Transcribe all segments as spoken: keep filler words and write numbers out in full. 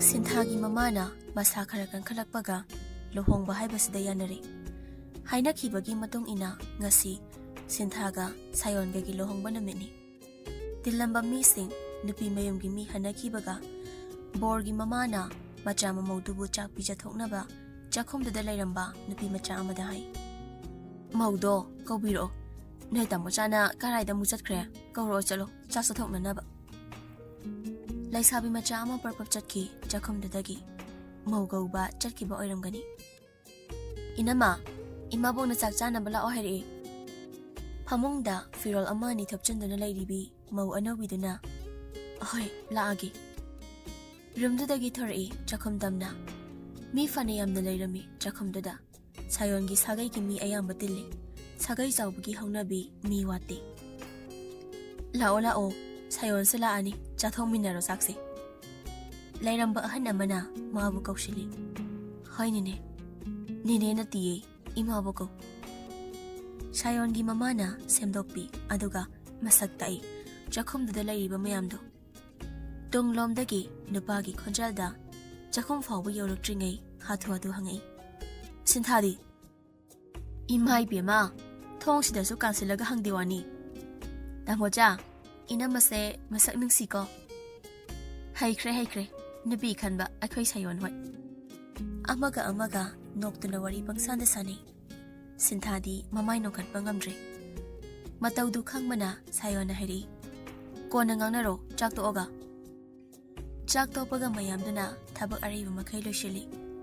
ꯁꯤꯟꯊꯥꯒꯤ ꯃꯃꯥꯅ ꯃꯁꯥ ꯈꯔ ꯀꯟꯈꯠꯂꯛꯄꯒ ꯂꯨꯍꯣꯡꯕ ꯍꯥꯏꯕꯁꯤꯗ ꯌꯥꯅꯔꯦ꯫ ꯍꯥꯏꯅꯈꯤꯕꯒꯤ ꯃꯇꯨꯡ ꯏꯟꯅ ꯉꯁꯤ ꯁꯤꯟꯊꯥꯒ ꯁꯥꯌꯣꯟꯒꯒꯤ ꯂꯨꯍꯣꯡꯕ ꯅꯨꯃꯤꯠꯅꯤ꯫ ꯇꯤꯜꯂꯝꯕ ꯃꯤꯁꯤꯡ, ꯅꯨꯄꯤ ꯃꯌꯨꯝꯒꯤ ꯃꯤ ꯍꯟꯅꯈꯤꯕꯒ ꯕꯣꯔꯒꯤ ꯃꯃꯥꯅ ꯃꯆꯥ ꯃꯃꯧꯗꯨꯕꯨ ꯆꯥꯛ ꯄꯤꯖꯊꯣꯛꯅꯕ ꯆꯥꯛꯈꯨꯝꯗꯨꯗ ꯂꯩꯔꯝꯕ ꯅꯨꯄꯤ ꯃꯆꯥ ꯑꯃꯗ ꯍꯥꯏ, "ꯃꯧꯗꯣ ꯀꯧꯕꯤꯔꯛꯑꯣ꯫ ꯅꯣꯏ ꯇꯥꯃꯣꯆꯥꯅ ꯀꯔꯥꯏꯗ ꯑꯃꯨꯛ ꯆꯠꯈ꯭ꯔꯦ? ꯀꯧꯔꯛꯑꯣ ꯆꯠꯂꯣ, ꯆꯥꯛ ꯆꯥꯊꯣꯛꯅꯅꯕ꯫" ꯂꯩꯁꯥꯕꯤ ꯃꯆꯥ ꯑꯃ ꯄꯔꯄꯞ ꯆꯠꯈꯤ ꯆꯥꯛꯈꯨꯝꯗꯨꯗꯒꯤ꯫ ꯃꯧ ꯀꯧꯕ ꯆꯠꯈꯤꯕ ꯑꯣꯏꯔꯝꯒꯅꯤ꯫ "ꯏꯅꯝꯃ, ꯏꯃꯥꯕꯣꯛꯅ ꯆꯥꯛ ꯆꯥꯅꯕ ꯂꯥꯛꯑꯣ ꯍꯥꯏꯔꯛꯏ꯫" ꯐꯃꯨꯡꯗ ꯐꯤꯔꯣꯜ ꯑꯃ ꯑꯅꯤ ꯊꯨꯞꯆꯤꯟꯗꯨꯅ ꯂꯩꯔꯤꯕꯤ ꯃꯧ ꯑꯅꯧꯕꯤꯗꯨꯅ, "ꯑꯍꯣꯏ, ꯂꯥꯛꯑꯒꯦ꯫" ꯔꯨꯝꯗꯨꯗꯒꯤ ꯊꯣꯔꯛꯏ ꯆꯥꯛꯈꯨꯝ ꯇꯝꯅ꯫ ꯃꯤ ꯐꯅ ꯌꯥꯝꯅ ꯂꯩꯔꯝꯃꯤ ꯆꯥꯛꯈꯨꯝꯗꯨꯗ꯫ ꯁꯥꯌꯣꯟꯒꯤ ꯁꯥꯒꯩꯒꯤ ꯃꯤ ꯑꯌꯥꯝꯕ ꯇꯤꯜꯂꯤ꯫ ꯁꯥꯒꯩ ꯆꯥꯎꯕꯒꯤ ꯍꯧꯅꯕꯤ ꯃꯤ ꯋꯥꯠꯇꯦ꯫ "ꯂꯥꯛꯑꯣ, ꯂꯥꯛꯑꯣ, ꯁꯥꯌꯣꯟꯁꯨ ꯂꯥꯛꯑꯅꯤ, ꯆꯥꯊꯣꯛꯃꯤꯟꯅꯔꯣ ꯆꯥꯛꯁꯦ꯫" ꯂꯩꯔꯝꯕ ꯑꯍꯟ ꯑꯃꯅ ꯃꯥꯕꯨ ꯀꯧꯁꯤꯜꯂꯤ꯫ "ꯍꯣꯏ ꯅꯦꯅꯦ꯫" "ꯅꯦꯅꯦ ꯅꯠꯇꯤꯌꯦ, ꯏꯃꯥꯕꯨ ꯀꯧ꯫" ꯁꯥꯌꯣꯟꯒꯤ ꯃꯃꯥꯅ ꯁꯦꯝꯗꯣꯛꯄꯤ, ꯑꯗꯨꯒ ꯃꯁꯛ ꯇꯥꯛꯏ ꯆꯥꯛꯈꯨꯝꯗꯨꯗ ꯂꯩꯔꯤꯕ ꯃꯌꯥꯝꯗꯣ꯫ ꯇꯨꯡꯂꯣꯝꯗꯒꯤ ꯅꯨꯄꯥꯒꯤ ꯈꯣꯟꯖꯦꯜꯗ ꯆꯥꯛꯈꯨꯝ ꯐꯥꯎꯕ ꯌꯧꯔꯛꯇ꯭ꯔꯤꯉꯩ ꯍꯥꯊꯨ ꯍꯥꯊꯨ ꯍꯪꯉꯛꯏ, "ꯁꯤꯟꯊꯥꯗꯤ?" "ꯏꯃꯥ ꯏꯕꯦꯝꯃ, ꯊꯣꯡꯁꯤꯗꯁꯨ ꯀꯥꯟꯁꯤꯜꯂꯒ ꯍꯪꯗꯦ ꯋꯥꯅꯤ꯫ ꯇꯥꯃꯣꯆꯥ, ꯏꯅꯝꯃꯁꯦ ꯃꯁꯛ ꯅꯨꯡꯁꯤꯀꯣ꯫" "ꯍꯩꯈ꯭ꯔꯦ, ꯍꯩꯈ꯭ꯔꯦ, ꯅꯨꯄꯤ ꯈꯟꯕ ꯑꯩꯈꯣꯏ ꯁꯥꯌꯣꯟ ꯍꯣꯏ꯫" ꯑꯃꯒ ꯑꯃꯒ ꯅꯣꯛꯇꯨꯅ ꯋꯥꯔꯤ ꯄꯪꯁꯥꯟꯗ ꯁꯥꯟꯅꯩ꯫ ꯁꯤꯟꯊꯥꯗꯤ ꯃꯃꯥꯏ ꯅꯣꯛꯈꯠꯄ ꯉꯝꯗ꯭ꯔꯦ꯫ ꯃꯇꯧꯗꯨ ꯈꯪꯕꯅ ꯁꯥꯌꯣꯟꯅ ꯍꯥꯏꯔꯛꯏ, "ꯀꯣꯟꯅ ꯉꯥꯡꯅꯔꯣ, ꯆꯥꯛ ꯇꯣꯛꯑꯒ꯫" ꯆꯥꯛ ꯇꯣꯛꯄꯒ ꯃꯌꯥꯝꯗꯨꯅ ꯊꯕꯛ ꯑꯔꯩꯕ ꯃꯈꯩ ꯂꯣꯏꯁꯤꯜꯂꯤ꯫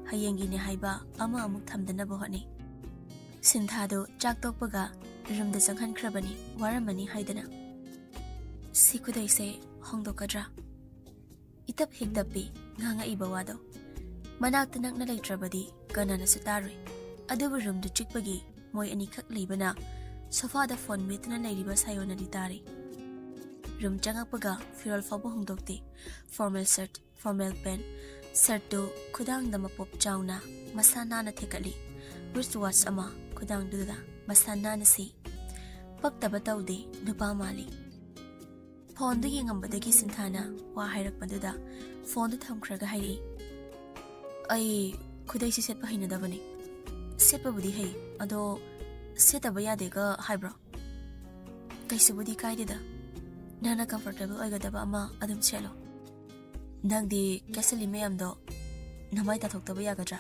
ꯍꯌꯦꯡꯒꯤꯅꯦ ꯍꯥꯏꯕ ꯑꯃ ꯑꯃꯨꯛ ꯊꯝꯗꯅꯕ ꯍꯣꯠꯅꯩ꯫ ꯁꯤꯟꯊꯥꯗꯨ ꯆꯥꯛ ꯇꯣꯛꯄꯒ ꯔꯨꯝꯗ ꯆꯪꯍꯟꯈ꯭ꯔꯕꯅꯤ, ꯋꯥꯔꯝꯃꯅꯤ ꯍꯥꯏꯗꯅ꯫ "ꯁꯤ ꯈꯨꯗꯩꯁꯦ ꯍꯣꯡꯗꯣꯛꯀꯗ꯭ꯔꯥ?" ꯏꯇꯞ ꯍꯦꯛ ꯇꯞꯄꯤ ꯉꯥꯡꯉꯛꯏꯕ ꯋꯥꯗꯣ꯫ ꯃꯅꯥꯛꯇ ꯅꯛꯅ ꯂꯩꯇ꯭ꯔꯕꯗꯤ ꯀꯅꯥꯅꯁꯨ ꯇꯥꯔꯣꯏ꯫ ꯑꯗꯨꯕꯨ ꯔꯨꯝꯗꯨ ꯆꯤꯛꯄꯒꯤ ꯃꯣꯏ ꯑꯅꯤꯈꯛ ꯂꯩꯕꯅ ꯁꯣꯐꯥꯗ ꯐꯣꯟ ꯃꯦꯠꯇꯨꯅ ꯂꯩꯔꯤꯕ ꯁꯥꯌꯣꯟꯅꯗꯤ ꯇꯥꯔꯤ꯫ ꯔꯨꯝ ꯆꯪꯉꯛꯄꯒ ꯐꯤꯔꯣꯜ ꯐꯥꯎꯕ ꯍꯣꯡꯗꯣꯛꯇꯦ꯫ ꯐꯣꯔꯃꯦꯜ ꯁꯔꯠ, ꯐꯣꯔꯃꯦꯜ ꯄꯦꯟ, ꯁꯔꯠꯇꯨ ꯈꯨꯗꯥꯡꯗ ꯃꯄꯣꯞ ꯆꯥꯎꯅ ꯃꯁꯥ ꯅꯥꯟꯅ ꯊꯦꯛꯀꯠꯂꯤ꯫ ꯔꯤꯁ ꯋꯥꯆ ꯑꯃ ꯈꯨꯗꯥꯡꯗꯨꯗ ꯃꯁꯥ ꯅꯥꯟꯅ ꯁꯤ꯫ ꯄꯛꯇꯕ ꯇꯧꯗꯦ, ꯅꯨꯄꯥ ꯃꯥꯜꯂꯤ꯫ ꯐꯣꯟꯗꯨ ꯌꯦꯡꯉꯝꯕꯗꯒꯤ ꯁꯤꯟꯊꯥꯅ ꯋꯥ ꯍꯥꯏꯔꯛꯄꯗꯨꯗ ꯐꯣꯟꯗꯨ ꯊꯝꯈ꯭ꯔꯒ ꯍꯥꯏꯔꯛꯏ, "ꯑꯩ ꯈꯨꯗꯩꯁꯤ ꯁꯦꯠꯄ ꯍꯩꯅꯗꯕꯅꯤ꯫ ꯁꯦꯠꯄꯕꯨꯗꯤ ꯍꯩ, ꯑꯗꯣ ꯁꯦꯠꯇꯕ ꯌꯥꯗꯦꯒ ꯍꯥꯏꯕ꯭ꯔꯣ?" "ꯀꯩꯁꯨꯕꯨꯗꯤ ꯀꯥꯏꯗꯦꯗ, ꯅꯪꯅ comfortable ꯑꯣꯏꯒꯗꯕ ꯑꯃ ꯑꯗꯨꯝ ꯁꯦꯠꯂꯣ꯫ ꯅꯪꯗꯤ ꯀꯦꯁꯜꯂꯤ ꯃꯌꯥꯝꯗꯣ ꯅꯃꯥꯏ ꯇꯥꯊꯣꯛꯇꯕ ꯌꯥꯒꯗ꯭ꯔꯥ?"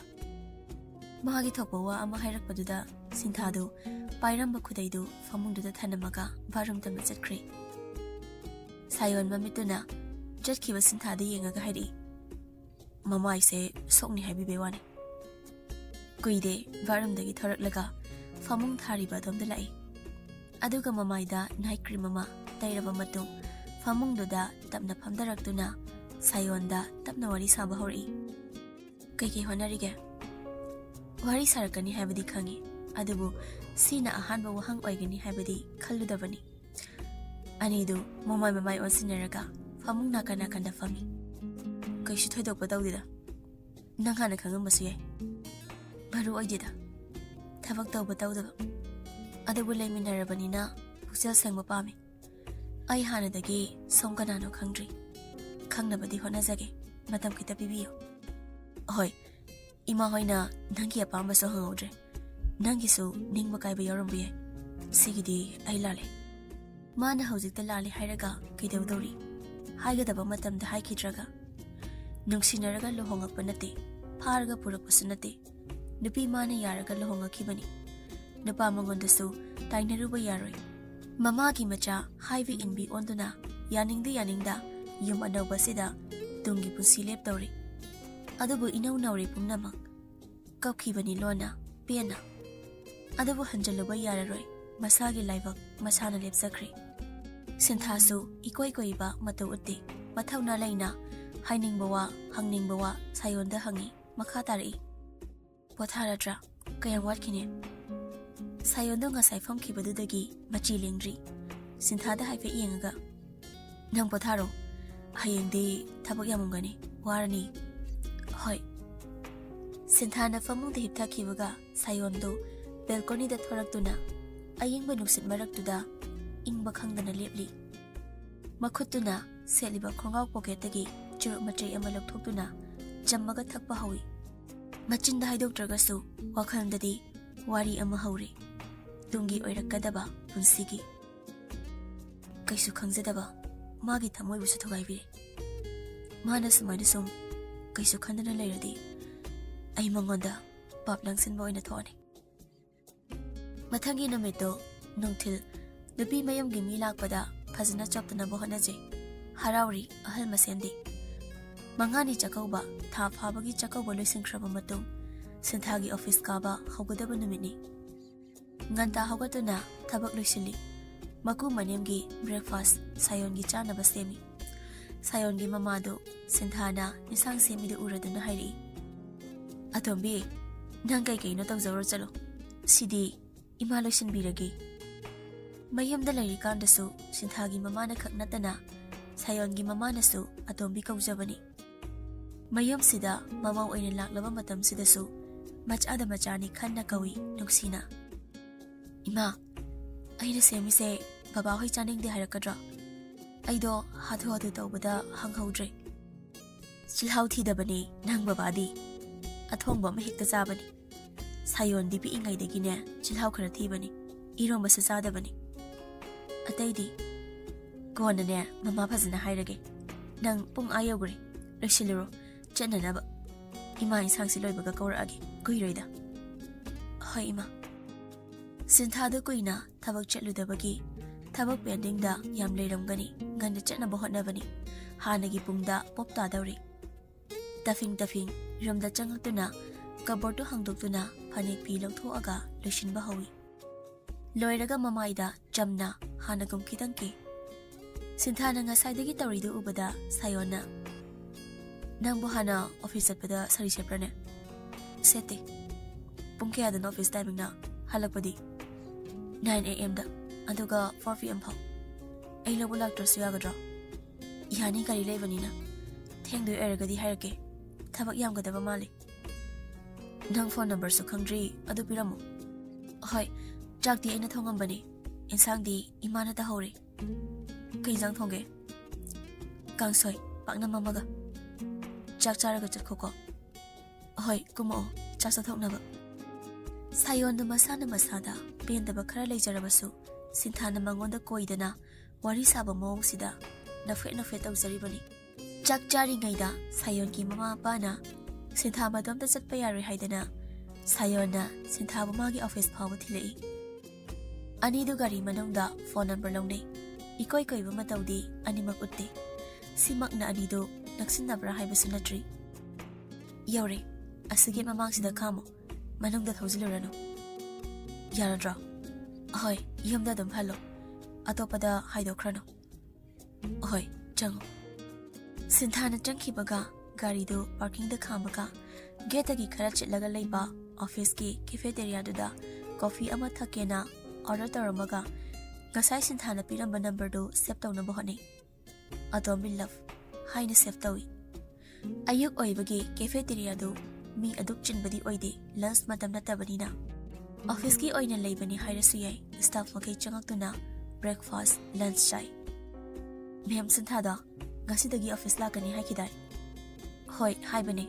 ꯃꯥꯒꯤ ꯊꯣꯛꯄ ꯋꯥ ꯑꯃ ꯍꯥꯏꯔꯛꯄꯗꯨꯗ ꯁꯤꯟꯊꯥꯗꯨ ꯄꯥꯏꯔꯝꯕ ꯈꯨꯗꯩꯗꯨ ꯐꯃꯨꯡꯗꯨꯗ ꯊꯅꯝꯃꯒ ꯕꯥꯠꯔꯨꯝ ꯇꯝꯅ ꯆꯠꯈ꯭ꯔꯦ꯫ ꯁꯥꯌꯣꯟ ꯃꯃꯤꯠꯇꯨꯅ ꯆꯠꯈꯤꯕ ꯁꯤꯟꯊꯥꯗ ꯌꯦꯡꯉꯒ ꯍꯥꯏꯔꯛꯏ, "ꯃꯃꯥꯏꯁꯦ ꯁꯣꯛꯅꯤ ꯍꯥꯏꯕꯤꯕꯩ ꯋꯥꯅꯤ"꯫ ꯀꯨꯏꯗꯦ, ꯕꯥꯠꯔꯨꯝꯗꯒꯤ ꯊꯣꯔꯛꯂꯒ ꯐꯃꯨꯡ ꯊꯥꯔꯤꯕ ꯑꯗꯣꯝꯗ ꯂꯥꯛꯏ꯫ ꯑꯗꯨꯒ ꯃꯃꯥꯏꯗ night cream ꯑꯃ ꯇꯩꯔꯕ ꯃꯇꯨꯡ ꯐꯃꯨꯡꯗꯨꯗ ꯇꯞꯅ ꯐꯝꯊꯔꯛꯇꯨꯅ ꯁꯥꯌꯣꯟꯗ ꯇꯞꯅ ꯋꯥꯔꯤ ꯁꯥꯕ ꯍꯧꯔꯛꯏ꯫ "ꯀꯩꯀꯩ ꯍꯣꯠꯅꯔꯤꯒꯦ?" ꯋꯥꯔꯤ ꯁꯥꯔꯛꯀꯅꯤ ꯍꯥꯏꯕꯗꯤ ꯈꯪꯏ, ꯑꯗꯨꯕꯨ ꯁꯤꯅ ꯑꯍꯥꯟꯕ ꯋꯥꯍꯪ ꯑꯣꯏꯒꯅꯤ ꯍꯥꯏꯕꯗꯤ ꯈꯜꯂꯨꯗꯕꯅꯤ꯫ ꯑꯅꯤꯗꯨ ꯃꯃꯥꯏ ꯃꯃꯥꯏ ꯑꯣꯟꯁꯤꯟꯅꯔꯒ ꯐꯃꯨꯡ ꯅꯥꯀꯟ ꯅꯥꯀꯟꯗ ꯐꯝꯃꯤ꯫ "ꯀꯩꯁꯨ ꯊꯣꯏꯗꯣꯛꯄ ꯇꯧꯗꯦꯗ꯫ ꯅꯪ ꯍꯥꯟꯅ ꯈꯪꯉꯝꯕꯁꯨ ꯌꯥꯏ꯫ ꯃꯔꯨ ꯑꯣꯏꯗꯦꯗ꯫ ꯊꯕꯛ ꯇꯧꯕ ꯇꯧꯗꯕ꯫ ꯑꯗꯨꯕꯨ ꯂꯩꯃꯤꯟꯅꯔꯕꯅꯤꯅ ꯄꯨꯛꯆꯦꯜ ꯁꯦꯡꯕ ꯄꯥꯝꯃꯤ꯫ ꯑꯩ ꯍꯥꯟꯅꯗꯒꯤ ꯁꯣꯝ ꯀꯅꯥꯅꯣ ꯈꯪꯗ꯭ꯔꯤ꯫ ꯈꯪꯅꯕꯗꯤ ꯍꯣꯠꯅꯖꯒꯦ꯫ ꯃꯇꯝ ꯈꯤꯇ ꯄꯤꯕꯤꯌꯨ"꯫ "ꯍꯣꯏ, ꯏꯃꯥ ꯍꯣꯏꯅ ꯅꯪꯒꯤ ꯑꯄꯥꯝꯕꯁꯨ ꯍꯪꯍꯧꯗ꯭ꯔꯦ꯫ ꯅꯪꯒꯤꯁꯨ ꯅꯤꯡꯕ ꯀꯥꯏꯕ ꯌꯥꯎꯔꯝꯕ ꯌꯥꯏ꯫ ꯁꯤꯒꯤꯗꯤ ꯑꯩ ꯂꯥꯜꯂꯦ"꯫ ꯃꯥꯅ ꯍꯧꯖꯤꯛꯇ ꯂꯥꯜꯂꯦ ꯍꯥꯏꯔꯒ ꯀꯩꯗꯧꯗꯧꯔꯤ? ꯍꯥꯏꯒꯗꯕ ꯃꯇꯝꯗ ꯍꯥꯏꯈꯤꯗ꯭ꯔꯒ꯫ ꯅꯨꯡꯁꯤꯅꯔꯒ ꯂꯨꯍꯣꯡꯉꯛꯄ ꯅꯠꯇꯦ, ꯐꯥꯔꯒ ꯄꯨꯔꯛꯄꯁꯨ ꯅꯠꯇꯦ꯫ ꯅꯨꯄꯤ ꯃꯥꯅ ꯌꯥꯔꯒ ꯂꯨꯍꯣꯡꯉꯛꯈꯤꯕꯅꯤ꯫ ꯅꯨꯄꯥ ꯃꯉꯣꯟꯗꯁꯨ ꯇꯥꯏꯅꯔꯨꯕ ꯌꯥꯔꯣꯏ꯫ ꯃꯃꯥꯒꯤ ꯃꯆꯥ ꯍꯥꯏꯕ ꯏꯟꯕꯤ ꯑꯣꯟꯗꯨꯅ ꯌꯥꯅꯤꯡꯗ ꯌꯥꯅꯤꯡꯗ ꯌꯨꯝ ꯑꯅꯧꯕꯁꯤꯗ ꯇꯨꯡꯒꯤ ꯄꯨꯟꯁꯤ ꯂꯦꯞꯇꯧꯔꯤ꯫ ꯑꯗꯨꯕꯨ ꯏꯅꯧ ꯅꯧꯔꯤ ꯄꯨꯝꯅꯃꯛ꯫ ꯀꯞꯈꯤꯕꯅꯤ ꯂꯣꯟꯅ, ꯄꯦꯟꯅ꯫ ꯑꯗꯨꯕꯨ ꯍꯟꯖꯤꯜꯂꯨꯕ ꯌꯥꯔꯔꯣꯏ, ꯃꯁꯥꯒꯤ ꯂꯥꯏꯕꯛ ꯃꯁꯥꯅ ꯂꯦꯞꯆꯈ꯭ꯔꯦ꯫ ꯁꯤꯟꯊꯥꯁꯨ ꯏꯀꯣꯏ ꯀꯣꯏꯕ ꯃꯇꯧ ꯎꯠꯇꯦ꯫ ꯃꯊꯧꯅꯥ ꯂꯩꯅ ꯍꯥꯏꯅꯤꯡꯕ ꯋꯥ, ꯍꯪꯅꯤꯡꯕ ꯋꯥ ꯁꯥꯌꯣꯟꯗ ꯍꯪꯉꯤ꯫ ꯃꯈꯥ ꯇꯥꯔꯛꯏ, "ꯄꯣꯊꯥꯔꯗ꯭ꯔꯥ? ꯀꯌꯥꯝ ꯋꯥꯠꯈꯤꯅꯤ?" ꯁꯥꯌꯣꯟꯗꯣ ꯉꯁꯥꯏ ꯐꯝꯈꯤꯕꯗꯨꯗꯒꯤ ꯃꯆꯤ ꯂꯦꯡꯗ꯭ꯔꯤ꯫ ꯁꯤꯟꯊꯥꯗ ꯍꯥꯏꯐꯦꯠ ꯌꯦꯡꯉꯒ, "ꯅꯪ ꯄꯣꯊꯥꯔꯣ꯫ ꯍꯌꯦꯡꯗꯤ ꯊꯕꯛ ꯌꯥꯝꯃꯝꯒꯅꯤ, ꯋꯥꯔꯅꯤ"꯫ "ꯍꯣꯏ"꯫ ꯁꯤꯟꯊꯥꯅ ꯐꯃꯨꯡꯗ ꯍꯤꯞꯊꯈꯤꯕꯒ ꯁꯥꯌꯣꯟꯗꯨ ꯕꯦꯜꯀꯣꯅꯤꯗ ꯊꯣꯔꯛꯇꯨꯅ ꯑꯌꯤꯡꯕ ꯅꯨꯡꯁꯤꯠ ꯃꯔꯛꯇꯨꯗ ꯏꯪꯕ ꯈꯪꯗꯅ ꯂꯦꯞꯂꯤ꯫ ꯃꯈꯨꯠꯇꯨꯅ ꯁꯦꯠꯂꯤꯕ ꯈꯣꯡꯒ꯭ꯔꯥꯎ ꯄꯣꯀꯦꯠꯇꯒꯤ ꯆꯨꯔꯨꯞ ꯃꯆꯩ ꯑꯃ ꯂꯧꯊꯣꯛꯇꯨꯅ ꯆꯝꯃꯒ ꯊꯛꯄ ꯍꯧꯏ꯫ ꯃꯆꯤꯟꯗ ꯍꯥꯏꯗꯣꯛꯇ꯭ꯔꯒꯁꯨ ꯋꯥꯈꯜꯗꯗꯤ ꯋꯥꯔꯤ ꯑꯃ ꯍꯧꯔꯤ, ꯇꯨꯡꯒꯤ ꯑꯣꯏꯔꯛꯀꯗꯕ ꯄꯨꯟꯁꯤꯒꯤ꯫ ꯀꯩꯁꯨ ꯈꯪꯖꯗꯕ ꯃꯥꯒꯤ ꯊꯃꯣꯏꯕꯨꯁꯨ ꯊꯨꯒꯥꯏꯕꯤꯔꯦ꯫ ꯃꯥꯅ ꯁꯨꯃꯥꯏꯅ ꯁꯨꯝ ꯀꯩꯁꯨ ꯈꯟꯗꯅ ꯂꯩꯔꯗꯤ ꯑꯩ ꯃꯉꯣꯟꯗ ꯄꯥꯞ ꯂꯪꯁꯤꯟꯕ ꯑꯣꯏꯅ ꯊꯣꯛꯑꯅꯤ꯫ ꯃꯊꯪꯒꯤ ꯅꯨꯃꯤꯠꯇꯣ ꯅꯨꯡꯊꯤꯜ ꯅꯨꯄꯤ ꯃꯌꯨꯝꯒꯤ ꯃꯤ ꯂꯥꯛꯄꯗ ꯐꯖꯅ ꯆꯣꯞꯇꯅꯕ ꯍꯣꯠꯅꯖꯩ꯫ ꯍꯔꯥꯎꯔꯤ ꯑꯍꯜ ꯃꯁꯦꯟꯗꯤ꯫ ꯃꯉꯥꯅꯤ ꯆꯥꯛꯀꯧꯕ, ꯊꯥ ꯐꯥꯕꯒꯤ ꯆꯥꯛꯀꯧꯕ ꯂꯣꯏꯁꯤꯟꯈ꯭ꯔꯕ ꯃꯇꯨꯡ ꯁꯤꯟꯊꯥꯒꯤ ꯑꯣꯐꯤꯁ ꯀꯥꯕ ꯍꯧꯒꯗꯕ ꯅꯨꯃꯤꯠꯅꯤ꯫ ꯉꯟꯇꯥ ꯍꯧꯒꯠꯇꯨꯅ ꯊꯕꯛ ꯂꯣꯏꯁꯤꯜꯂꯤ꯫ ꯃꯀꯨ ꯃꯅꯦꯝꯒꯤ ꯕ꯭ꯔꯦꯛꯐꯥꯁ ꯁꯥꯌꯣꯟꯒꯤ ꯆꯥꯅꯕ ꯁꯦꯝꯃꯤ꯫ ꯁꯥꯌꯣꯟꯒꯤ ꯃꯃꯥꯗꯨ ꯁꯤꯟꯊꯥꯅ ꯏꯟꯁꯥꯡ ꯁꯦꯝꯃꯤꯗꯨ ꯎꯔꯗꯨꯅ ꯍꯥꯏꯔꯛꯏ, "ꯑꯇꯣꯝꯕꯤ, ꯅꯪ ꯀꯩ ꯀꯩꯅꯣ ꯇꯧꯖꯧꯔꯣ ꯆꯠꯂꯣ꯫ ꯁꯤꯗꯤ ꯏꯃꯥ ꯂꯣꯏꯁꯤꯟꯕꯤꯔꯒꯦ꯫" ꯃꯌꯨꯝꯗ ꯂꯩꯔꯤꯀꯥꯟꯗꯁꯨ ꯁꯤꯟꯊꯥꯒꯤ ꯃꯃꯥꯅ ꯈꯛ ꯅꯠꯇꯅ ꯁꯥꯌꯣꯟꯒꯤ ꯃꯃꯥꯅꯁꯨ ꯑꯇꯣꯝꯕꯤ ꯀꯧꯖꯕꯅꯤ꯫ ꯃꯌꯨꯝꯁꯤꯗ ꯃꯃꯧ ꯑꯣꯏꯅ ꯂꯥꯛꯂꯕ ꯃꯇꯝꯁꯤꯗꯁꯨ ꯃꯆꯥꯗ ꯃꯆꯥꯅꯤ ꯈꯟꯅ ꯀꯧꯏ ꯅꯨꯡꯁꯤꯅ꯫ "ꯏꯃꯥ, ꯑꯩꯅ ꯁꯦꯝꯃꯤꯁꯦ ꯕꯕꯥꯍꯣꯏ ꯆꯥꯅꯤꯡꯗꯦ ꯍꯥꯏꯔꯛꯀꯗ꯭ꯔꯣ? ꯑꯩꯗꯣ ꯍꯥꯊꯨ ꯍꯥꯊꯨ ꯇꯧꯕꯗ ꯍꯪꯍꯧꯗ꯭ꯔꯦ꯫" "ꯆꯤꯜꯍꯥꯎ ꯊꯤꯗꯕꯅꯤ ꯅꯪ ꯕꯕꯥꯗꯤ꯫ ꯑꯊꯣꯡꯕ ꯑꯃ ꯍꯦꯛꯇ ꯆꯥꯕꯅꯤ꯫ ꯁꯥꯌꯣꯟꯗꯤ ꯄꯤꯛꯏꯉꯩꯗꯒꯤꯅꯦ ꯆꯤꯜꯍꯥꯎ ꯈꯔ ꯊꯤꯕꯅꯤ꯫ ꯏꯔꯣꯝꯕꯁꯨ ꯆꯥꯗꯕꯅꯤ꯫ ꯑꯇꯩꯗꯤ ꯀꯣꯟꯅꯅꯦ ꯃꯃꯥ ꯐꯖꯅ ꯍꯥꯏꯔꯒꯦ꯫ ꯅꯪ ꯄꯨꯡ ꯑꯥ ꯌꯧꯈ꯭ꯔꯦ꯫ ꯂꯣꯏꯁꯤꯜꯂꯨꯔꯣ, ꯆꯠꯅꯅꯕ꯫ ꯏꯃꯥ ꯏꯟꯁꯥꯡꯁꯤ ꯂꯣꯏꯕꯒ ꯀꯧꯔꯛꯑꯒꯦ꯫ ꯀꯨꯏꯔꯣꯏꯗ꯫" "ꯍꯣꯏ ꯏꯃꯥ꯫" ꯁꯤꯟꯊꯥꯗꯨ ꯀꯨꯏꯅ ꯊꯕꯛ ꯆꯠꯂꯨꯗꯕꯒꯤ ꯊꯕꯛ ꯄꯦꯟꯗꯤꯡꯗ ꯌꯥꯝ ꯂꯩꯔꯝꯒꯅꯤ꯫ ꯉꯟꯅ ꯆꯠꯅꯕ ꯍꯣꯠꯅꯕꯅꯤ꯫ ꯍꯥꯟꯅꯒꯤ ꯄꯨꯡꯗ ꯄꯣꯞ ꯇꯥꯗꯧꯔꯦ꯫ ꯇꯐꯤꯡ ꯇꯐꯤꯡ ꯔꯨꯝꯗ ꯆꯪꯉꯛꯇꯨꯅ ꯀꯕꯣꯔꯗꯇꯨ ꯍꯥꯡꯗꯣꯛꯇꯨꯅ ꯐꯅꯦꯛ ꯐꯤ ꯂꯧꯊꯣꯛꯑꯒ ꯂꯣꯏꯁꯤꯟꯕ ꯍꯧꯏ꯫ ꯂꯣꯏꯔꯒ ꯃꯃꯥꯏꯗ ꯆꯝꯅ ꯍꯥꯟꯅꯒꯨꯝ ꯈꯤꯇꯪ ꯀꯦ꯫ ꯁꯤꯟꯊꯥꯅ ꯉꯁꯥꯏꯗꯒꯤ ꯇꯧꯔꯤꯗꯨ ꯎꯕꯗ ꯁꯥꯌꯣꯟꯅ, "ꯅꯪꯕꯨ ꯍꯥꯟꯅ ꯑꯣꯐꯤꯁ ꯆꯠꯄꯗ ꯁꯥꯔꯤ ꯁꯦꯠꯄ꯭ꯔꯅꯦ?" "ꯁꯦꯠꯇꯦ꯫" "ꯄꯨꯡ ꯀꯌꯥꯗꯅꯣ ꯑꯣꯐꯤꯁ ꯇꯥꯏꯃꯤꯡꯅ? ꯍꯜꯂꯛꯄꯗꯤ?" "ꯅꯥꯏꯟ ꯑꯦ ꯑꯦꯝꯗ, ꯑꯗꯨꯒ ꯐꯣꯔ ꯄꯤ ꯑꯦꯝ ꯐꯥꯎ꯫" "ꯑꯩ ꯂꯧꯕ ꯂꯥꯛꯇ꯭ꯔꯁꯨ ꯌꯥꯒꯗ꯭ꯔꯣ?" "ꯌꯥꯅꯤ, ꯒꯥꯔꯤ ꯂꯩꯕꯅꯤꯅ꯫ ꯊꯦꯡꯗꯣꯏ ꯑꯣꯏꯔꯒꯗꯤ ꯍꯥꯏꯔꯛꯀꯦ꯫ ꯊꯕꯛ ꯌꯥꯝꯒꯗꯕ ꯃꯥꯜꯂꯤ꯫" "ꯅꯪ ꯐꯣꯟ ꯅꯝꯕꯔꯁꯨ ꯈꯪꯗ꯭ꯔꯤ, ꯑꯗꯨ ꯄꯤꯔꯝꯃꯨ꯫" "ꯍꯣꯏ, ꯆꯥꯛꯇꯤ ꯑꯩꯅ ꯊꯣꯡꯉꯝꯕꯅꯤ, ꯏꯟꯁꯥꯡꯗꯤ ꯏꯃꯥꯅ ꯇꯧꯍꯧꯔꯦ꯫" "ꯀꯩ ꯏꯟꯁꯥꯡ ꯊꯣꯡꯒꯦ?" "ꯀꯥꯡꯁꯣꯏ꯫ ꯄꯥꯛꯅꯝ ꯑꯃꯒ꯫ ꯆꯥꯛ ꯆꯥꯔꯒ ꯆꯠꯈꯣꯀꯣ꯫ ꯍꯣꯏ, ꯀꯨꯝꯃꯛꯑꯣ, ꯆꯥꯛ ꯆꯥꯊꯣꯛꯅꯕ꯫ ꯁꯥꯌꯣꯟꯗꯨ ꯃꯁꯥꯅ ꯃꯁꯥꯗ ꯄꯦꯟꯗꯕ ꯈꯔ ꯂꯩꯖꯔꯕꯁꯨ, ꯁꯤꯟꯊꯥꯅ ꯃꯉꯣꯟꯗ ꯀꯣꯏꯗꯅ ꯋꯥꯔꯤ ꯁꯥꯕ ꯃꯑꯣꯡꯁꯤꯗ ꯅꯣꯛꯐꯦꯠ ꯅꯣꯛꯐꯦꯠ ꯇꯧꯖꯔꯤꯕꯅꯤ꯫ ꯆꯥꯛ ꯆꯥꯔꯤꯉꯩꯗ ꯁꯥꯌꯣꯟꯒꯤ ꯃꯃꯥ ꯃꯄꯥꯅ ꯁꯤꯟꯊꯥ ꯃꯇꯣꯝꯇ ꯆꯠꯄ ꯌꯥꯔꯣꯏ ꯍꯥꯏꯗꯅ ꯁꯥꯌꯣꯟꯅ ꯁꯤꯟꯊꯥꯕꯨ ꯃꯥꯒꯤ ꯑꯣꯐꯤꯁ ꯐꯥꯎꯕ ꯊꯤꯜꯂꯛꯏ꯫ ꯑꯅꯤꯗꯨ ꯒꯥꯔꯤ ꯃꯅꯨꯡꯗ ꯐꯣꯟ ꯅꯝꯕꯔ ꯂꯧꯅꯩ꯫ ꯏꯀꯣꯏ ꯀꯣꯏꯕ ꯃꯇꯧꯗꯤ ꯑꯅꯤꯃꯛ ꯎꯠꯇꯦ꯫ ꯁꯤꯃꯛꯅ ꯑꯅꯤꯗꯨ ꯅꯛꯁꯤꯟꯅꯕ꯭ꯔꯥ ꯍꯥꯏꯕꯁꯨ ꯅꯠꯇ꯭ꯔꯤ꯫ "ꯌꯧꯔꯦ꯫ ꯑꯁꯤꯒꯤ ꯃꯃꯥꯡꯁꯤꯗ ꯈꯥꯝꯃꯣ꯫ ꯃꯅꯨꯡꯗ ꯊꯧꯖꯤꯜꯂꯨꯔꯅꯨ꯫ ꯌꯥꯔꯗ꯭ꯔꯣ?" "ꯍꯣꯏ, ꯌꯨꯝꯗ ꯑꯗꯨꯝ ꯍꯜꯂꯣ꯫ ꯑꯇꯣꯞꯄꯗ ꯍꯥꯏꯗꯣꯛꯈ꯭ꯔꯅꯨ꯫ ꯍꯣꯏ, ꯆꯪꯉꯣ꯫" ꯁꯤꯟꯊꯥꯅ ꯆꯪꯈꯤꯕꯒ ꯒꯥꯔꯤꯗꯨ ꯄꯥꯔꯀꯤꯡꯗ ꯈꯥꯝꯃꯒ ꯒꯦꯠꯇꯒꯤ ꯈꯔ ꯆꯠꯂꯒ ꯂꯩꯕ ꯑꯣꯐꯤꯁꯀꯤ ꯀꯦꯐꯦꯇꯦꯔꯤꯌꯥꯗꯨꯗ ꯀꯣꯐꯤ ꯑꯃ ꯊꯛꯀꯦꯅ ꯑꯣꯔꯗꯔ ꯇꯧꯔꯝꯃꯒ ꯉꯁꯥꯏ ꯁꯤꯟꯊꯥꯅ ꯄꯤꯔꯝꯕ ꯅꯝꯕꯔꯗꯨ ꯁꯦꯚ ꯇꯧꯅꯕ ꯍꯣꯠꯅꯩ꯫ "ꯑꯇꯣꯝꯕꯤ ꯂꯚ" ꯍꯥꯏꯅ ꯁꯦꯚ ꯇꯧꯏ꯫ ꯑꯌꯨꯛ ꯑꯣꯏꯕꯒꯤ ꯀꯦꯐꯦꯇꯦꯔꯤꯌꯥꯗꯨ ꯃꯤ ꯑꯗꯨꯛ ꯆꯤꯟꯕꯗꯤ ꯑꯣꯏꯗꯦ, ꯂꯟꯆ ꯃꯇꯝ ꯅꯠꯇꯕꯅꯤꯅ꯫ ꯑꯣꯐꯤꯁꯀꯤ ꯑꯣꯏꯅ ꯂꯩꯕꯅꯤ ꯍꯥꯏꯔꯁꯨ ꯌꯥꯏ, ꯁ꯭ꯇꯥꯐ ꯃꯈꯩ ꯆꯪꯉꯛꯇꯨꯅ ꯕ꯭ꯔꯦꯛꯐꯥꯁ, ꯂꯟꯆ ꯆꯥꯏ꯫ "ꯃꯦꯝ ꯁꯤꯟꯊꯥꯗꯣ ꯉꯁꯤꯗꯒꯤ ꯑꯣꯐꯤꯁ ꯂꯥꯛꯀꯅꯤ ꯍꯥꯏꯈꯤꯗꯥꯏ?" "ꯍꯣꯏ, ꯍꯥꯏꯕꯅꯦ꯫